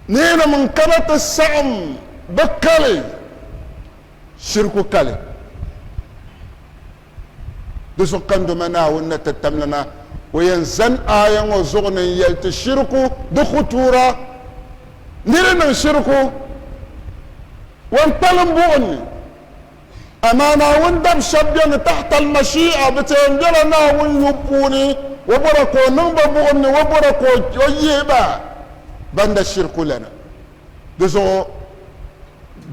niinim n-kana ti saɣim bɛ kali shiriku kali. Di zuɣu ka Ndoma Naawuni na ti tamlana o yɛn zani aaya ŋɔ zuɣu ni n-yɛli ti shiriku di khutuura. Niri niŋ shiriku, o ni kpalim buɣim ni. Amaa Naawuni dab shɛb beni tahta al-mashi'a, bɛ ti yɛn bela Naawuni yubu puuni, o bɔra ka o niŋ ba buɣim ni, o bɔra ka o yihi ba banda shiriku lana. Di zuɣu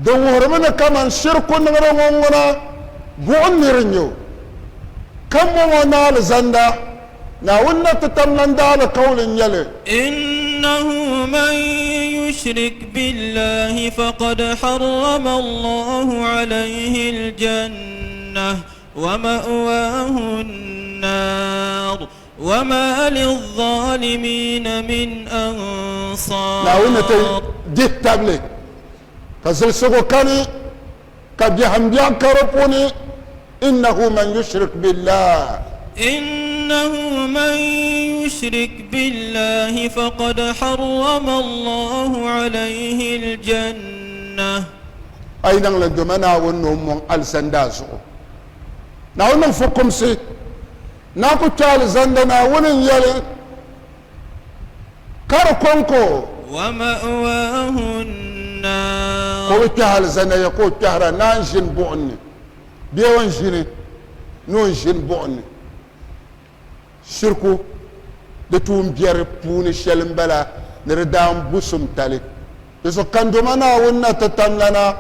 di wuhirimi ni kaman shiriku niŋdi ŋun ŋuna buɣim nir n-nyɛ o, ka mɔŋ o ni alizanda. Naawuni na ti tam lan daa alikauli n-nyɛ li. Innahu man yushrik billahi faqad harrama Allahu alayhi al-jannah wa ma'wahu an-nar wa ma liz-zalimina min ansar. Naawuni ni ti dihi tabili ka zilisigu kani ka biɛhim biɛɣu ka di puuni. Innahu man yushrik billah. Innahu man yushrik billahi faqad harrama Allahu alayhi al-jannah. A yi niŋ li doma Naawuni ni o mɔŋ alizanda a zuɣu. Naawuni niŋ fukumsi ni a ku kpe alizanda Naawuni n-yɛli ka di kɔŋko. Wa ma'wahu n-naar. Ka o bi kpɛhi alizanda ya ka o kpɛhira naan ʒini buɣim ni. Bee o ni ʒini ni o ni ʒini buɣim ni. Shiriku di tuumbiɛri puuni shɛli m-bala ni di daa m-busim tali. Di zuɣu kandoma Naawuni na ti tamlana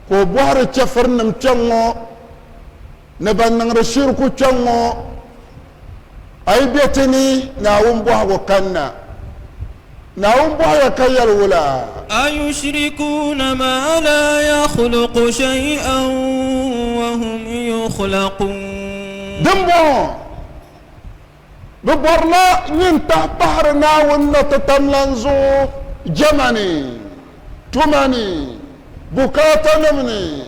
ka o bɔhiri chɛfirinim kpɛŋŋɔ ni ban niŋdi shiriku kpɛŋŋɔ, A yi be ti ni, Naawuni bɔhigu kanna. Naawuni bɔhiya ka yɛli wula? Ayushrikuuna maa laa yakhluqu shay'an wa hum yukhlaquun. Dimbɔŋɔ, bɛ bɔrila nyintahi pahiri Naawuni nɔtitamlan zuɣu jɛma ni, tuma ni, bukaatanim ni.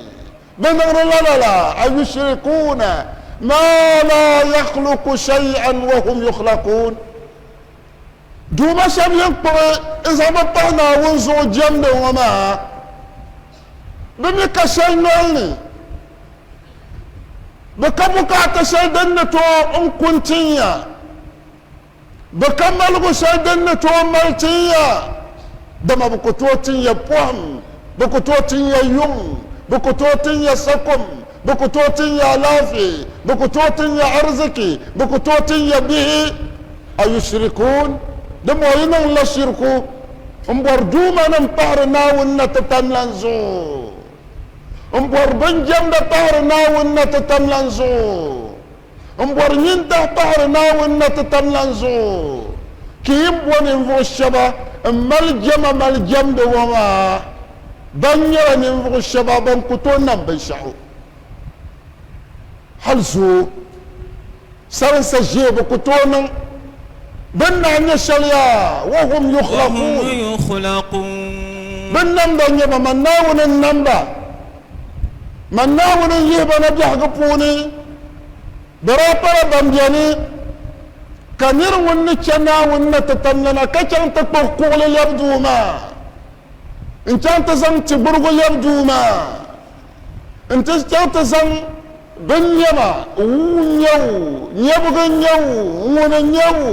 Bɛ niŋdi la lala, ayushrikuuna maa laa yakhluqu shay'an wa hum yukhlaquun. Duuma shɛba yɛn kpuɣi n-zaŋ ba pahi Naawuni zuɣu jɛmdi ŋɔ maa, bɛ mi ka shɛli noli ni, bɛ ka bukaata shɛli din ni tooi n-ku n-tin ya, bɛ ka maligu shɛli din ni tooi mali tin ya, dama bɛ ku tooi tin ya pɔhim, bɛ ku tooi tin ya yuŋ, bɛ ku tooi tin ya sakom, bɛ ku tooi tin ya alaafee, bɛ ku tooi tin ya ariziki, bɛ ku tooi tin ya bihi. Ayushrikuun, di mo yi niŋ la shirku m-bɔri duumanim pahiri Naawuni na ti tamlan zuɣu, m-bɔri binjɛmda pahiri Naawuni na ti tamlan zuɣu, m-bɔri nyintahi pahiri Naawuni na ti tamlan zuɣu, ka yi bo ninvuɣ shɛba m-mali jɛma mali jɛmdi ŋɔ maa, ban nyɛla ninvuɣ shɛba ban ku tooi nam binshɛɣu. Hal zooi sarinsa ʒee bi ku tooi niŋ bɛ ni daa nyɛ shɛli yaa, wahum yukhlaquun, bɛ ni namda n-nyɛ ba, Man Naawuni n-nam ba, Man Naawuni n-yihi ba na biɛhigu puuni, bɛ daa pala ban beni, ka nir ŋun ni chɛ Naawuni na ti tamlana ka chaŋ ti kpuɣi kuɣili lɛbi duu maa, n-chaŋ ti zaŋ tigburigu lɛbi duu maa. Nti chaŋ ti zaŋ binnɛma wuu nyɛbu, nyɛbigi nyɛbu, ŋuni nyɛbu,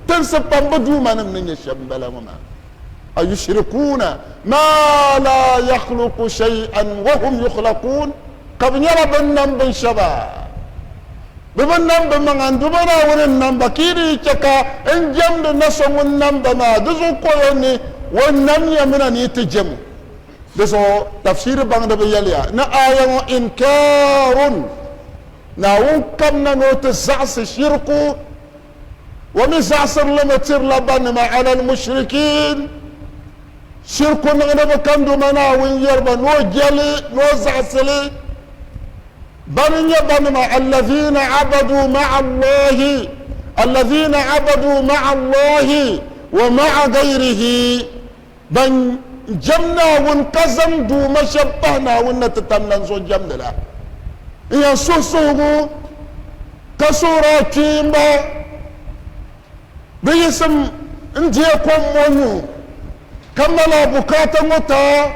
tinsi pam bɛ duumanim ni nyɛ shɛm m-bala ŋɔ maa. Ayushrikuuna maa laa yakhluqu shay'an wa hum yukhlaquun, ka bɛ nyɛla bɛ ni nam binshɛba, bɛ bi nam bɛ maŋa n-du ba Naawuni n-nam ba, ka yi di yi chɛ ka n jɛmdi na so ŋun nam ba maa, di zuɣu ka o yɛn ni o nam ya mi na ni yi ti jɛm o. Di zuɣu tafsiiri baŋdiba yɛliya ni aaya ŋɔ inkaarun, Naawuni kamina ni o ti zaɣisi shirku, o mi zaɣisiri li mi tirila bannima alal mushrikiin. Shirku niŋdiba ka Duuma Naawuni yɛri ba ni o je li, ni o zaɣisi li. Bani n-nyɛ banima? Allazina abadu ma'a Allahi, allazina abadu ma'a Allahi wa ma'a gayrihi, ban jɛm Naawuni ka zaŋ duuma shɛba pahi Naawuni na ti tam lan zuɣu jɛmdi la. N yɛn suhi suhigu ka suhiri a kpiimba bɛ yiɣisim n-deei kom ŋɔ nyu ka mali a bukaata ŋɔ ti a,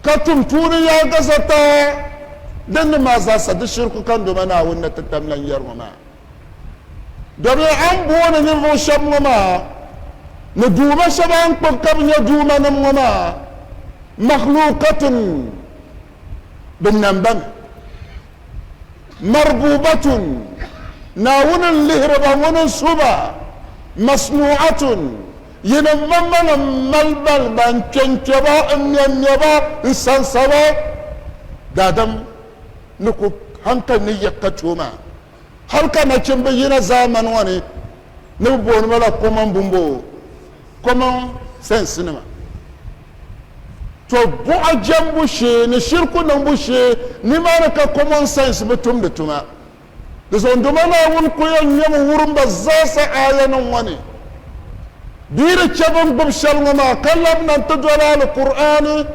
ka tum tuuni yaagaza ti a. Din ni maa zaasa di shiriku ka n Duuma Naawuni na ti tam lan yɛri ŋɔ maa. Domin a ni booni ninvuɣ shɛb ŋɔ maa ni duuma shɛba a ni kpuɣi ka bɛ nyɛ duumanim ŋɔ maa, makhluukatun, bɛ nam ba mi, marbubatun, Naawuni n-lihiri ba, ŋuni n-su ba, masnu'atun, yinim maŋmaŋ m-mali bali ba, n-kpɛnkpɛ ba, m-mɛmmɛ ba, n-sansa ba. Daadam ni ku hankali ni yiɣi ka ti o maa, hal ka nachimba yina zaamani ŋɔ ni ni bɛ booni ba la common bumbo, common sense nima. To buɣa jɛmbu shee ni shiriku niŋbu shee, nimaani ka common sense bi tumdi tuma. Di zuɣu n Duuma Naawuni ku yɛn ŋmɛmi wurim ba zaasa aayanim ŋɔ ni. Bɛ yi di chɛ bɛ ni gbubi shɛli ŋɔ maa ka labina nti doli Alkur'aani,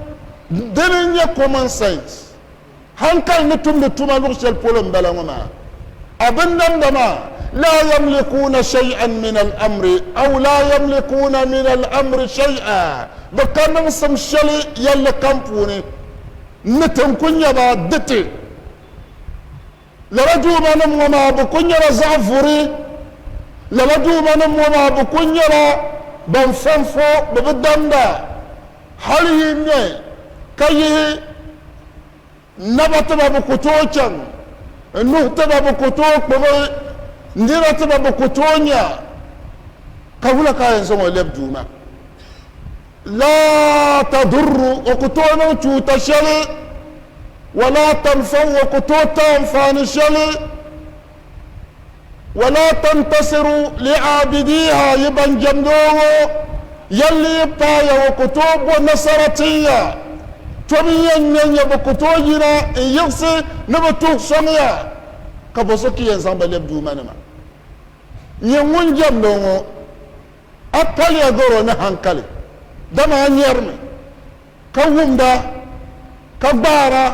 dini n-nyɛ common sense. Hankali ni tumdi tuma luɣ shɛli polo m-bala ŋɔ maa. A binnamda maa, laa yamlikuuna shay'an min al-amri aw laa yamlikuuna min al-amri shay'a, bɛ ka niŋsim shɛli yɛlli kam puuni ni ti n-ku nya ba di ti. Lala duumanim ŋɔ maa bɛ ku nyɛla zaɣ vuri. Lala duumanim ŋɔ maa bɛ ku nyɛla ban fɔnfɔ, bɛ bi damda. Hal yi ŋme ka yihi naba ti ba bɛ ku tooi chaŋ, n-nuhi ti ba bɛ ku tooi kpuɣi, nina ti ba bɛ ku tooi nya. Ka wula ka a yɛn zaŋ o lɛbi duuma? Laa tadurru, o ku tooi niŋ chuuta shɛli, walaa tanfa'u, o ku tooi ti anfaani shɛli, walaa tantasiru li'aabidiiha, yi ban jɛmdi o ŋɔ yɛlli yi paaya, o ku tooi bo nasara tin ya. Tɔbu n-yɛn ŋme ya, bɛ ku tooi yina n-yiɣisi ni bɛ tuhi sɔŋ ya, ka bɔ so ki yɛn zaŋ ba lɛbi duumanima. Nyin ŋun jɛmdi o ŋɔ, A paliya garo ni hankali, dama a nyarimi, ka wumda, ka gbaara,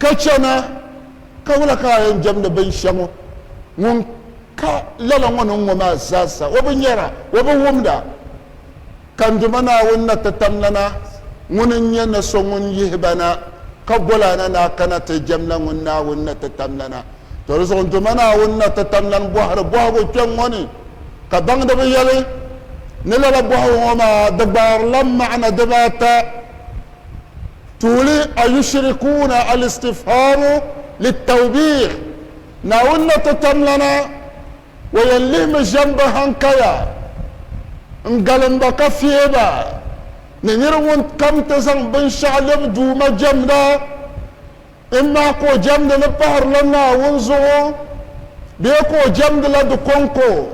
ka chana, ka wula ka a yɛn jɛmdi binshɛŋɔ ŋun ka lala ŋɔ ni ŋ-ŋɔ maa zaasa? O bi nyara, o bi wumda. Ka n Duuma Naawuni na ti tamlana, ŋuni n-nyɛ na so ŋun yihi ba na, ka bol a na ni a kana ti jɛmla ŋun Naawuni na ti tamlana. To di zuɣu n Duuma Naawuni na ti tamlan bɔhiri bɔhigu kpɛŋ ŋɔ ni. Ka baŋdiba yɛli ni lala bɔhigu ŋɔ maa di gbaarila maana dibaata, Tuuli ayushirikuuna alistifhaamu litawbiih, Naawuni na ti tamlana o yɛn lihimi ʒɛm bɛ hankaya n-galim ba ka feei ba ni nir ŋun kam ti zaŋ binshɛɣu lebi Duuma jɛmda. Imma ka o jɛmdi li pahirila Naawuni zuɣu bee ka o jɛmdi la di kɔŋko,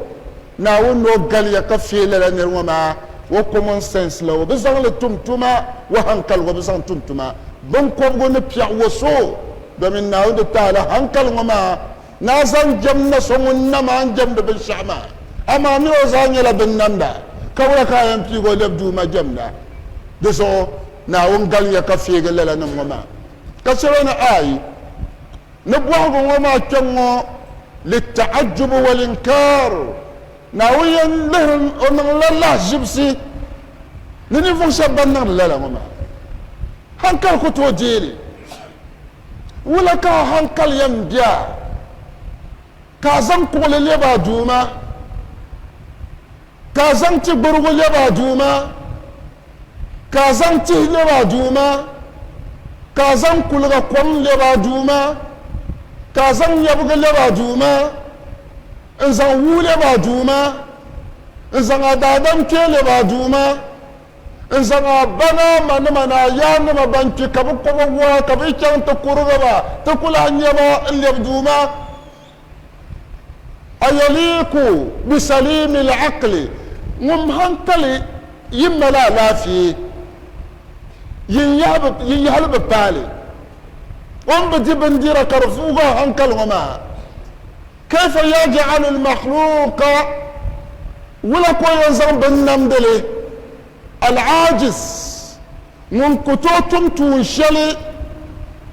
Naawuni ni o galiya ka feei lala nir ŋɔ maa o common sense la, o bi zaŋ li tum tuma, o hankali o bi zaŋ tum tuma. Biŋkɔbigu ni piɛɣu o so, domin Naawuni di taali hankali ŋɔ maa ni a zaŋ jɛm na so ŋun nam a ni jɛmdi binshɛɣu maa, amaa mi o zaa nyɛla binnamda, ka wula ka a yɛn piigi o lɛbi Duuma jɛmda? Di zuɣu Naawuni galiya ka feegi lala nim ŋɔ maa. Ka shɛba ni ayi, ni bɔhigu ŋɔ maa kpɛŋ ŋɔ lita'ajubi wal-inkaar, Naawuni yɛn lihiri o niŋla lahiʒibisi ni ninvuɣ shɛba ban niŋdi lala ŋɔ maa. Hankali ku tooi deei li. Wula ka a hankali yɛn be a ka a zaŋ kuɣili lɛbi a Duuma, ka a zaŋ tigburigu lɛbi a Duuma? Ka a zaŋ tihi lɛbi a Duuma, ka a zaŋ kuliga kom lɛbi a Duuma, ka a zaŋ nyɛbiga lɛbi a Duuma, n-zaŋ wuu lɛbi a Duuma, n-zaŋ a daadam kpee lɛbi a Duuma, n-zaŋ a ba ni a manima ni a yaannima ban kpi ka bɛ kɔba waa ka bɛ yi chaŋ ti kurigi ba, ti ku lahi nya ba n-lɛbi Duuma. Ayaliiku bisaliimi al-aqli, ŋun hankali yi mali alaafee. Yin yahali bi paali. O ni bi di bindira ka di vuugi o hankali ŋɔ maa. Kayfa yaj'alu al-makhluqa, wula ka o yɛn zaŋ binnamdili, al-ajiz, ŋun ku tooi tum tuun shɛli,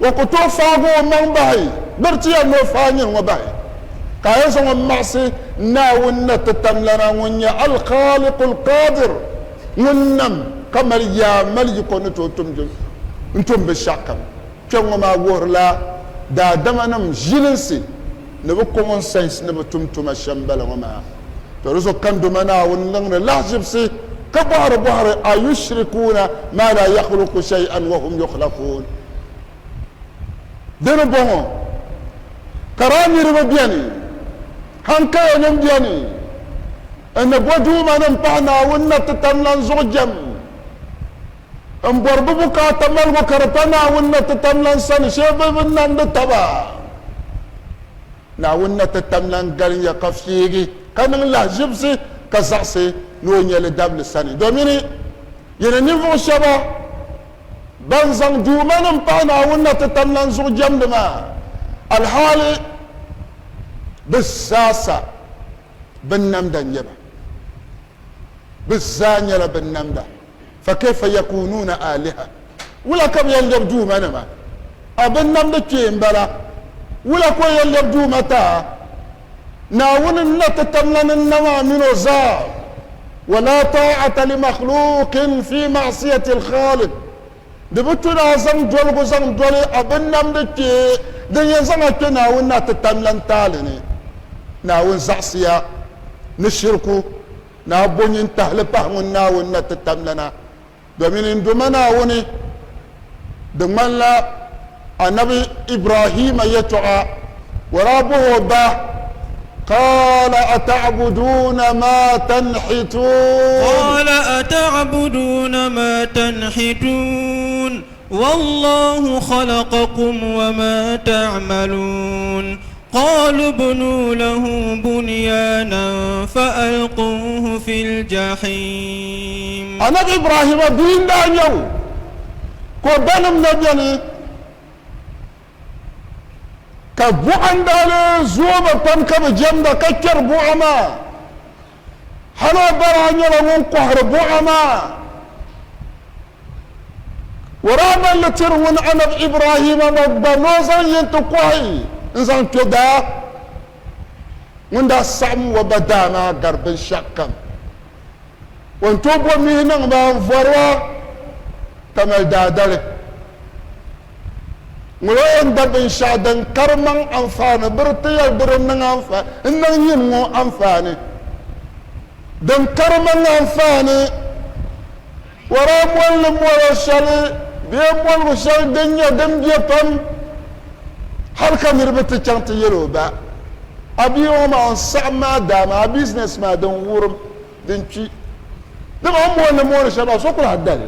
o ku tooi faagi o maŋ bahi, bɛ di ti yɛli ni o faai nyin ŋɔ bahi, ka a yɛn zaŋ o maɣisi Naawuni na ti tamlana ŋun nyɛ Al-Khaliqu Al-Qadir, ŋun nam ka mali yaa mali yiko ni tooi tum n-tum binshɛɣukam. Kpɛŋŋɔ maa wuhirila daadamanim ʒilinsi ni bɛ common sense ni bi tum tuma shɛm bala ŋɔ maa. To di zuɣu kandoma Naawuni niŋdi lahiʒibisi ka bɔhiri bɔhiri, Ayushrikuuna maa laa yakhluqu shay'an wa hum yukhlaquun? Di ni bɔŋɔ, ka daa niriba beni, haŋkayanim beni, n ni bo duumanim pahi Naawuni na ti tam lan zuɣu jɛm, n bɔri bɛ bukaata maligu ka di pa Naawuni na ti tam lan sani shee bɛ bi namdi taba? Naawuni na ti tam lan galinya ka fiigi, ka niŋ lahiʒibisi ka zaɣisi ni o nya li dabili sani. Domini yi ni ninvuɣ shɛba ban zaŋ duumanim pahi Naawuni na ti tam lan zuɣu jɛmdi maa, alhaali bɛ zaasa binnamda n-nyɛ ba. Bɛ zaa nyɛla binnamda. Fakaifa yakunuuna aaliha, wula ka bɛ yɛn lɛbi duumanima? A binnamdi kpee m-bala, wula ka o yɛn lɛbi duuma ti a? Naawuni n-na ti tamla ni nam a mini o zaa. Wala taa'ata limakhluuqin fi ma'siyati al-khaliq, di bi tu ni a zaŋ doligu zaŋ doli a binnamdi kpee din yɛn zaŋ a kpe Naawuni na ti tamla n taali ni. Naawuni zaɣisiya ni shirku ni a bo nyintahili pahi ŋun Naawuni na ti tamlana, domin n Duuma Naawuni, di ŋmanila Anabi Ibrahima yɛtɔɣa, o daa bɔhi o ba, Qaala ata'buduuna maa tanhituun? Qaala ata'buduuna maa tanhituun? Wallahu khalaqakum wa ma ta'maluun. Qalu bnu lahu bunyanan fa alquuhu fil jahim. Anabi Ibrahima bia n-daa nyɛ o, ka o banim na beni, ka buɣa n-daa lee zooi ba pam ka bɛ jɛmda ka kpɛri buɣa maa. Hal o ba daa nyɛla ŋun kɔhiri buɣa maa. O daa mali li tiri ŋun Anabi Ibrahima ma gba ni o zaŋ yi nti kɔhi n-zaŋ kpe daa. Ŋun daa saɣim o ba daa maa gari binshɛɣukam. O ni tooi bo mihi niŋ ba n-vɔri ba ka mali daadali. Ŋuna yɛn da binshɛɣu din kari maŋ anfaani biri ti yɛli di di niŋ anfaani n-niŋ nyin ŋɔ anfaani. Din kari maŋ anfaani o daa moli li molo shɛli bee moligu shɛli din nyɛ din be pam hal ka niriba ti chaŋ ti yɛl o ba, A bia ŋɔ maa n saɣim maa daa maa, a business maa din wurim, din kpi. Dama o ni moli li mooni shɛli maa so ku lahi da li.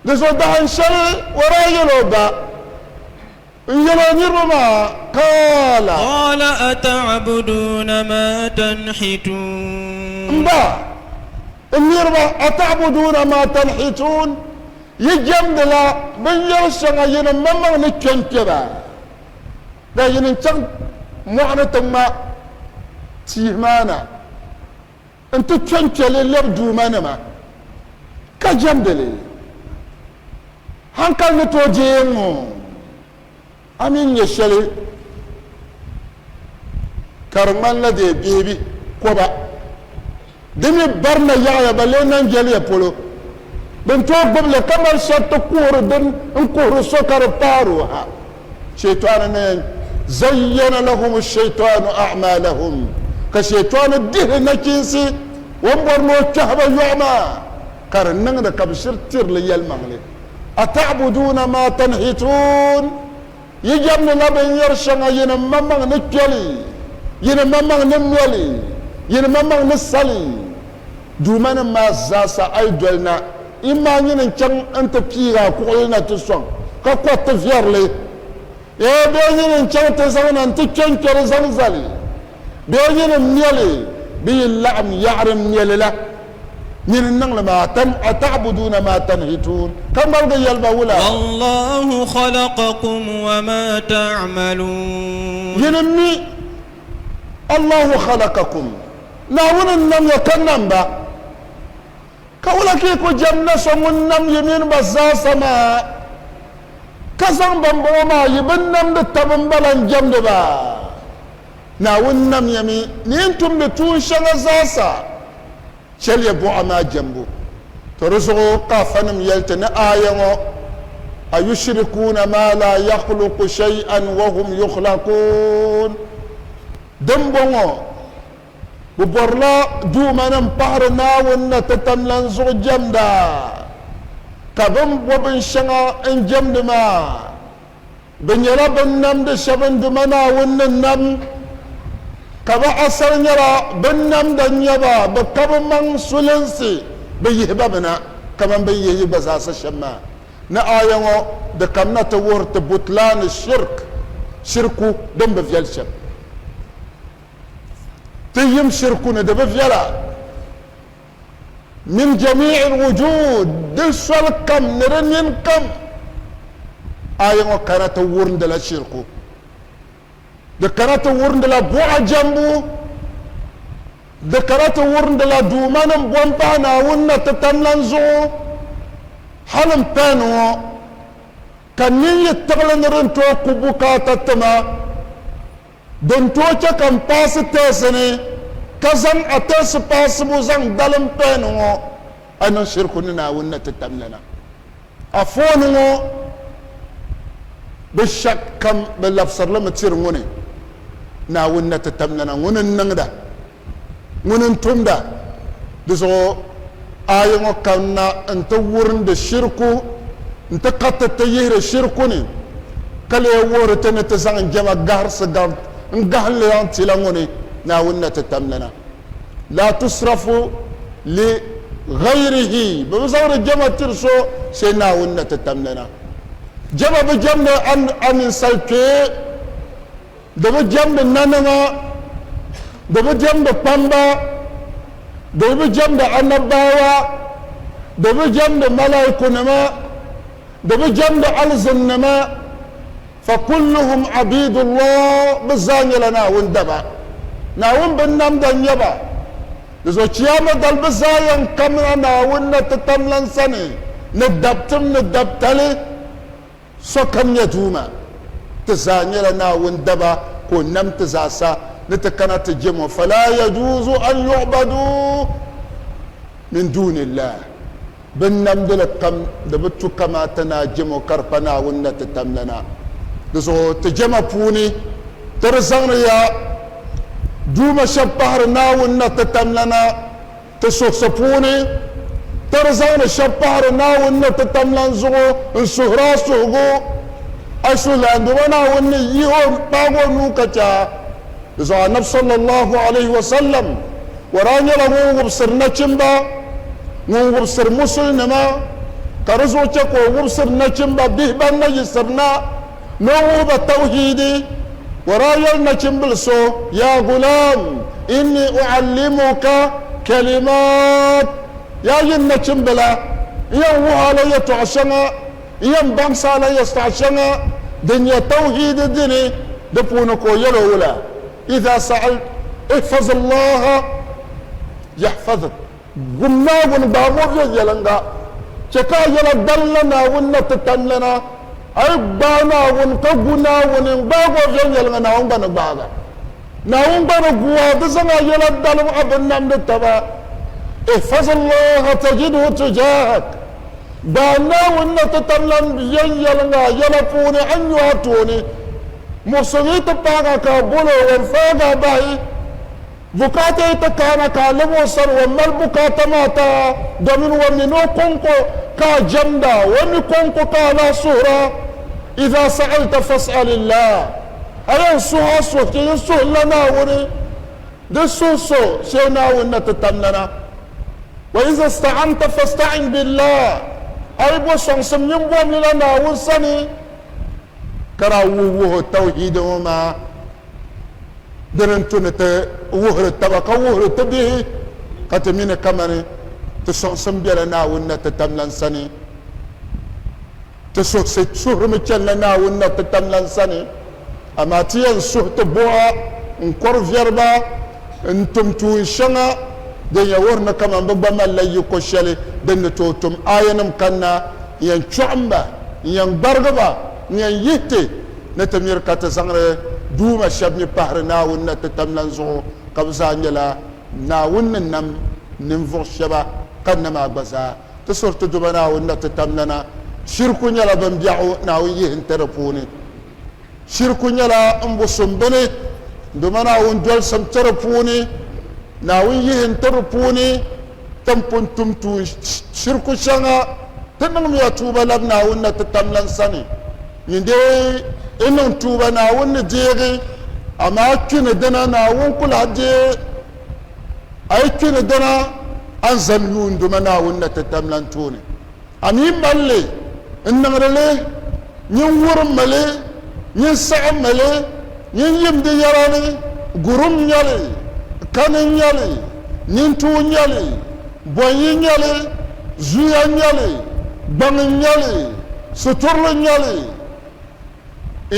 Di zuɣu dahin shɛli o daa yɛl o ba, N yɛl o niriba maa, Qaala. Qaala ata'buduuna maa tanhituun. M ba, n niriba, ata'buduuna maa tanhituun, yi jɛmdila binyɛr shɛŋa yinim maŋmaŋ ni kpe n-kpe ba, da yinim chaŋ mɔɣu ni ti ŋma tihi maa na. Nti kpe n-kpe li lɛbi duumanima, ka jɛmdi li. Haŋkali ni tooi deei ŋ-ŋɔ, a mi ni nya shɛli ka di ŋmanila dee bihi bi koba. Di mi barina yaɣiya ba lee Nanjɛliya polo. Bɛ ni tooi gbubi li ka mali shɛri ti kuhiri din n-kuhiri so ka di paari o ha. Shɛitani ni yɛn zayyana lahum shaitanu a'malahum, ka shaitani dihi nachinsi o ni bɔri ni o kpɛhi ba yɔɣu maa, ka di niŋdi ka bɛ shiri tiri li yɛlimaŋli. Ata'buduuna maa tanhituun, yi jɛmdila binyɛr shɛŋa yinim maŋmaŋ ni kpe li, yinim maŋmaŋ ni me li, yinim maŋmaŋ ni sa li. Duumanim maa zaasa a yi doli na, imaa nyini n-chaŋ nti piig a kuɣili na ti sɔŋ, ka kɔri ti viɛri li. Ee, bee nyini n-chaŋ ti zaŋ na nti kpe n-kpe di zaŋ zali, bee nyini m-me li, bɛ yi laɣim yaɣiri m-me li la. Nyini n niŋli maa, ata'buduuna maa tanhituun, ka ŋmaligi yɛli ba wula? Wallahu khalaqakum wa ma ta'maluun. Yini mi, Allahu khalaqakum, Naawuni n nam ya ka nam ba. Ka wula ka yi ku jɛm na so ŋun nam yi mini ba zaasa maa, ka zaŋ bambɔŋɔ maa yi binnamdi tab m-bala n-jɛmdi ba? Naawuni nam ya mi ni yi ni tumdi tuun shɛŋa zaasa. Chɛliya buɣa maa jɛmbu. To di zuɣu ka afanim yɛli ti ni aaya ŋɔ, Ayushrikuuna maa laa yakhluqu shay'an wa hum yukhlaquun. Dimbɔŋɔ, bɛ bɔrila duumanim pahiri Naawuni na ti tamlan zuɣu jɛmda, ka bɛ ni bo binshɛŋa n-jɛmdi maa, Bɛ nyɛla bɛn namdi shɛba n-duma Naawuni ni nam, ka bɛ asali nyɛla bɛn namda n-nyɛ ba, bɛ ka bɛ maŋ sulinsi, bɛ yihi ba mi na kaman bɛ ni yihi yi gba zaasa shɛm maa. Ni aaya ŋɔ, di kamina ti wuhiri ti butlaani shirk, shirku, din bi viɛli shɛm. Ti yim shirku ni di bi viɛla. Min jami'il wujud, di soli kam ni di nini kam. Aaya ŋɔ kana ti wurindila shirku, di kana ti wurindila buɣa jɛmbu, di kana ti wurindila duumanim bo m-pahi Naawuni na ti tamlan zuɣu. Hali m-pɛni ŋɔ ka nini yi tiɣili ni din tooi ku bukaata tima, Din tooi chɛ ka m paasi tɛɛsi ni, ka zaŋ a tɛɛsi paasibu zaŋ dalim pɛɛni ŋɔ, a niŋ shiriku ni Naawuni na ti tamlana. A fooni ŋɔ bi shɛb kam bi labisiri li mi tiri ŋuni, Naawuni na ti tamlana, ŋuni n-niŋda, ŋuni n-tumda. Di zuɣu aaya ŋɔ kanna nti wurindi shiriku, nti kariti ti yihiri shiriku ni, ka lee wuhiri ti ni ti zaŋ jɛma gahirisi n-gahim li zaŋ tila ŋuni Naawuni na ti tamlana. Laa tusrafu li ghayrihi, bɛ bi zaŋdi jɛma tiri so sai Naawuni na ti tamlana. Jɛma bi jɛmdi a ninsal kpee. Di bi jɛmdi nanima, di bi jɛmdi kpamba, di bi jɛmdi anabbawa, di bi jɛmdi malaikunima, di bi jɛmdi alizinnima, fakulluhum abidullah, bɛ zaa nyɛla Naawuni daba, Naawuni binnamda n-nyɛ ba. Di zuɣu Chiyaama dali bɛ zaa yɛn kamina Naawuni na ti tamlan sani ni dabtim ni dabtali. Sokam nyɛ Duuma. Ti zaa nyɛla Naawuni daba ka o nam ti zaasa ni ti kana ti jem o. Fala yajuuzu an yu'badu min duunillah. Binnamdili kam di bi tu kamaata ni a jem o ka di pa Naawuni na ti tamlana. Di zuɣu ti jema puuni ti di zaŋdi ya duuma shɛba pahiri Naawuni na ti tamlana. Ti suhisi puuni, ti di zaŋdi shɛba pahiri Naawuni ni ti tam lan zuɣu n-suhiri a suhigu. A suhulanduma Naawuni ni yih o n-kpaag o nuu ka chɛ a. Di zuɣu Anabi sallallahu alayhi wa sallam o daa nyɛla ŋun wubisiri nachimba, ŋun wubisiri Musulinima, ka di zuɣu chɛ ka o wubisiri nachimba bihi ban na yiɣisiri na ni o wuhi ba tawhiidi. O daa yɛli nachimbil so, Ya gulam, inni uallimuka kalimat, Yaa yin nachimbila, n yɛn wuhi a la yɛtɔɣ shɛŋa, n yɛn baŋsi a la yɛtɔɣ shɛŋa din nyɛ tawhiidi dini, di puuni ka o yɛl o wula, Idha sa'alt, ihfaz Allaha yahfazuk. Gum Naawuni gbaag o viɛnyɛliŋga, chɛ ka a yɛla gbali la Naawuni na ti tamlana. A yi gbaai Naawuni ka gu Naawuni n-gbaag o viɛnyɛliŋga, Naawuni gba ni gbaag a. Naawuni gba ni gu a, di zaŋ a yɛla dalim a binnamdi taba. Ihfazillaha tajidhu tujahak. Gbaai Naawuni na ti tamlan viɛnyɛliŋga a yɛla puuni, a ni nyo a tooni. Muɣisigu yi ti paag a ka a bol o, o ni faag a bahi. Bukaata yi ti kana ka a lab o sani, o mali bukaata maa ti a, domin o mi ni o kɔŋko ka a jɛmda, o mi kɔŋko ka a lahi suhira. Idha sa'alta fas'alillah, a yɛn suhi a suhukpeeni suhirila Naawuni, di suhi so shee Naawuni na ti tamlana. Wa idha ista'anta fasta'in billah, a yi bo sɔŋsim nyin bom li la Naawuni sani, ka daa wuhi wuhi o tawhiidi ŋɔ maa. Dini n-tu ni ti wuhiri taba ka wuhiri ti bihi ka ti mi ni kamani Ti sɔŋsim bela Naawuni na ti tamlan sani. Ti suhisi suhurimi chanila Naawuni na ti tamlan sani, amaa ti yɛn suhi ti buɣa n-kɔri viɛriba n-tum tuun shɛŋa din yɛn wuhiri ni kaman bɛ gba malila yiko shɛli din ni tooi tum aayanim kanna n-yɛn chɔɣim ba, n-yɛn gbarigi ba, n-yɛn yihi ti ni ti miri ka ti zaŋdi duuma shɛba mi pahiri Naawuni na ti tamlan zuɣu, ka bɛ zaa nyɛla Naawuni ni nam ninvuɣ shɛba ka nam a gba zaa. Ti suhiri ti Duuma Naawuni na ti tamlana. Shiriku nyɛla bin biɛɣu Naawuni yihi n-ti di puuni. Shiriku nyɛla m busim bini Duuma Naawuni dolisim ti di puuni. Naawuni yihi n-ti di puuni. Ti ni pun tum tuun shiriku shɛŋa, ti niŋmiya tuuba labi Naawuni na ti tamlan sani. Nyin dee i niŋ tuuba Naawuni ni deegi, amaa kpi ni dina Naawuni ku lahi deei. A yi kpi ni dina, a ni zani yuun Duuma Naawuni na ti tamlan tooni. A mi mali li n-niŋdi li, nyin wurimmi li, nyin saɣimmi li, nyin yim di yɛla ni, gurum n-nyɛ li, kani n-nyɛ li, nintuu n-nyɛ li, bɔnyi n-nyɛ li, zuya n-nyɛ li, gbaŋ n-nyɛ li, suturili n-nyɛ li.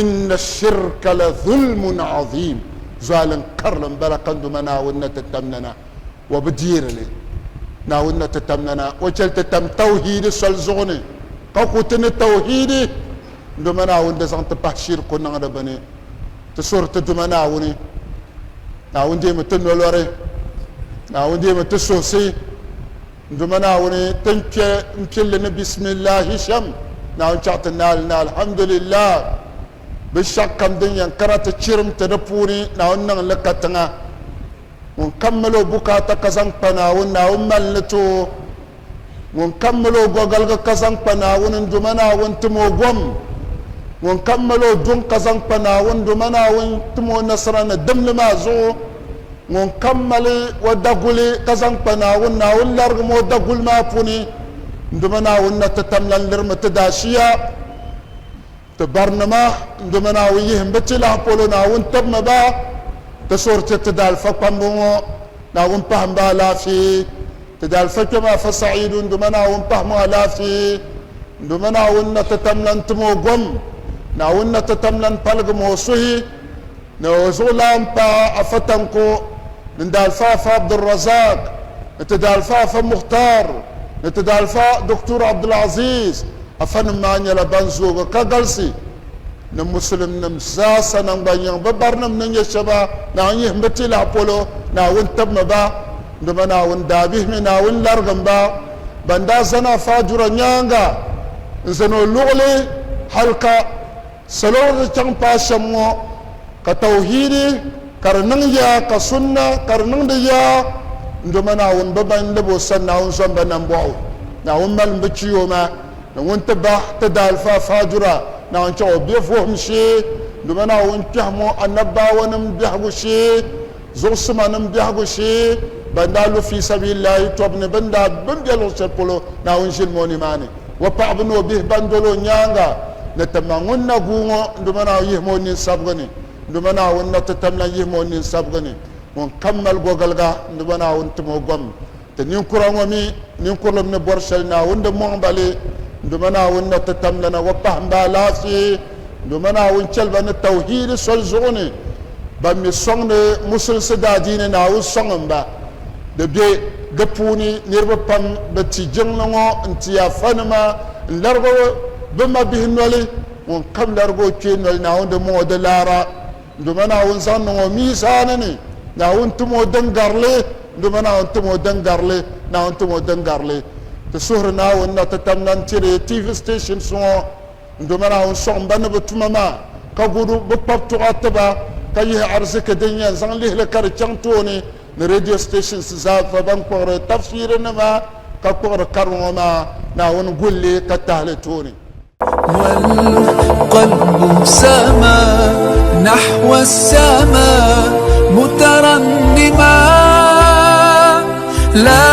Inna shirka la zulmun azim, zualin karili m-bala ka Duuma Naawuni na ti tamlana, o bi deeri li. Naawuni na ti tamlana, o chɛli ti tam tauhiidi soli zuɣu ni, ka ku ti ni tauhiidi. Duuma Naawuni di zaŋ ti pahi shirku niŋdi bini. Ti suhiri ti Duuma Naawuni, Naawuni deemi ti nolori, Naawuni deemi ti suhisi. N Duuma Naawuni, ti ni kpe m-pilli ni Bisimillahi shɛm, Naawuni chaɣ ti naali ni Alhamdulillah. Binshɛɣu kam din yɛn kana ti chirim ti di puuni, Naawuni niŋ li katiŋa. Ŋun kam mali o bukaata ka zaŋ kpa Naawuni, Naawuni mali li ti o. Ŋun kam mali o gɔgaligi ka zaŋ kpa Naawuni, n Duuma Naawuni tim o gom. Ŋun kam mali o duŋ ka zaŋ kpa Naawuni, n Duuma Naawuni tim o nasara ni dimli maa zuɣu. Ŋun kam mali o daguli ka zaŋ kpa Naawuni, Naawuni larigim o daguli maa puuni. N Duuma Naawuni na ti tam lan lirimi ti daashiya, ti barinima. N Duuma Naawuni yihim bi ti lahi polo, Naawuni tibimi ba. Ti suhiri ti ti daalifa kpamba ŋɔ, Naawuni pahim ba alaafee. Ti daalifa kpɛma Afa Sa'idu, n Duuma Naawuni pahim o alaafee. N Duuma Naawuni na ti tam lan tim o gom. Naawuni na ti tam lan paligim o suhi. Ni o zuɣulan paɣa Afa Tanko, ni daalifa Afa Abdulrazak, ni ti daalifa Afa Mukhtar, ni ti daalifa Doctor Abdulaziz. Afanim maa nyɛla ban zoogi ka galisi ni Musulimnim zaasa naŋgbanyiŋ bɛ barinim ni nyɛ shɛba Naawuni yihim bɛ ti lahi polo, Naawuni tibimi ba, dama Naawuni daabihi mi Naawuni larigim ba. Ban daa zani Afa Ajura nyaaŋa n-zani o luɣili hali ka Salo di chaŋ paai shɛm ŋɔ, ka tauhiidi ka di niŋ yaa, ka sunna ka di niŋdi yaa, n-doma Naawuni bi ban lab o sani, Naawuni zom ba nambɔɣu, Naawuni malim bi chi o ma, ni ŋun ti bah ti daalifa faajura, Naawuni chaɣ o be vuhim shee, n-doma Naawuni kpɛhim o anabaawanim biɛhigu shee, zuɣusimanim biɛhigu shee, ban daa lu fii sabiilillahi tɔbu ni, bɛ ni daa bɛ ni be luɣ shɛli polo, Naawuni ʒilim o nimaani. O paɣaba ni o bihi ban doli o nyaaŋa ni ti ma ŋun na guui ŋɔ, n Duuma Naawuni yihim o ninsabigi ni, n Duuma Naawuni na ti tam lan yihim o ninsabigi ni. Ŋun kam mali gɔgaliga, n Duuma Naawuni tim o gom. Ti ninkura ŋɔ mi ninkurilim ni bɔri shɛli, Naawuni di mɔŋ ba li, n Duuma Naawuni na ti tam lana o pahim ba alaafee, n Duuma Naawuni chɛli ba ni tauhiidi soli zuɣu ni. Ban mi sɔŋdi musulinsi daadiini, Naawuni sɔŋim ba. Di be di puuni niriba pam bi ti jiŋli ŋɔ n-ti afanima n-larigi bɛ mabihi noli. Ŋun kam larigi o kpee noli, Naawuni di mɔŋ o di laara. Doma Naawuni zaŋ niŋ o miizaani ni. Naawuni tim o din gari li. Doma Naawuni tim o din gari li. Naawuni tim o din gari li. Ti suhiri Naawuni na ti tam lan tiri TV stations ŋɔ. N Duuma Naawuni sɔŋ ba ni bɛ tuma maa, ka gu bɛ kpabi tuɣa ti ba, ka yihi ariziki din yɛn zaŋ lihi li ka di chaŋ tooni ni radio stations zaa fa ban kpuɣiri tafsiirinima ka kpuɣiri kariŋ ŋɔ maa, Naawuni guli li ka tahi li tooni. والقلب سما نحو السماء مترنما لا.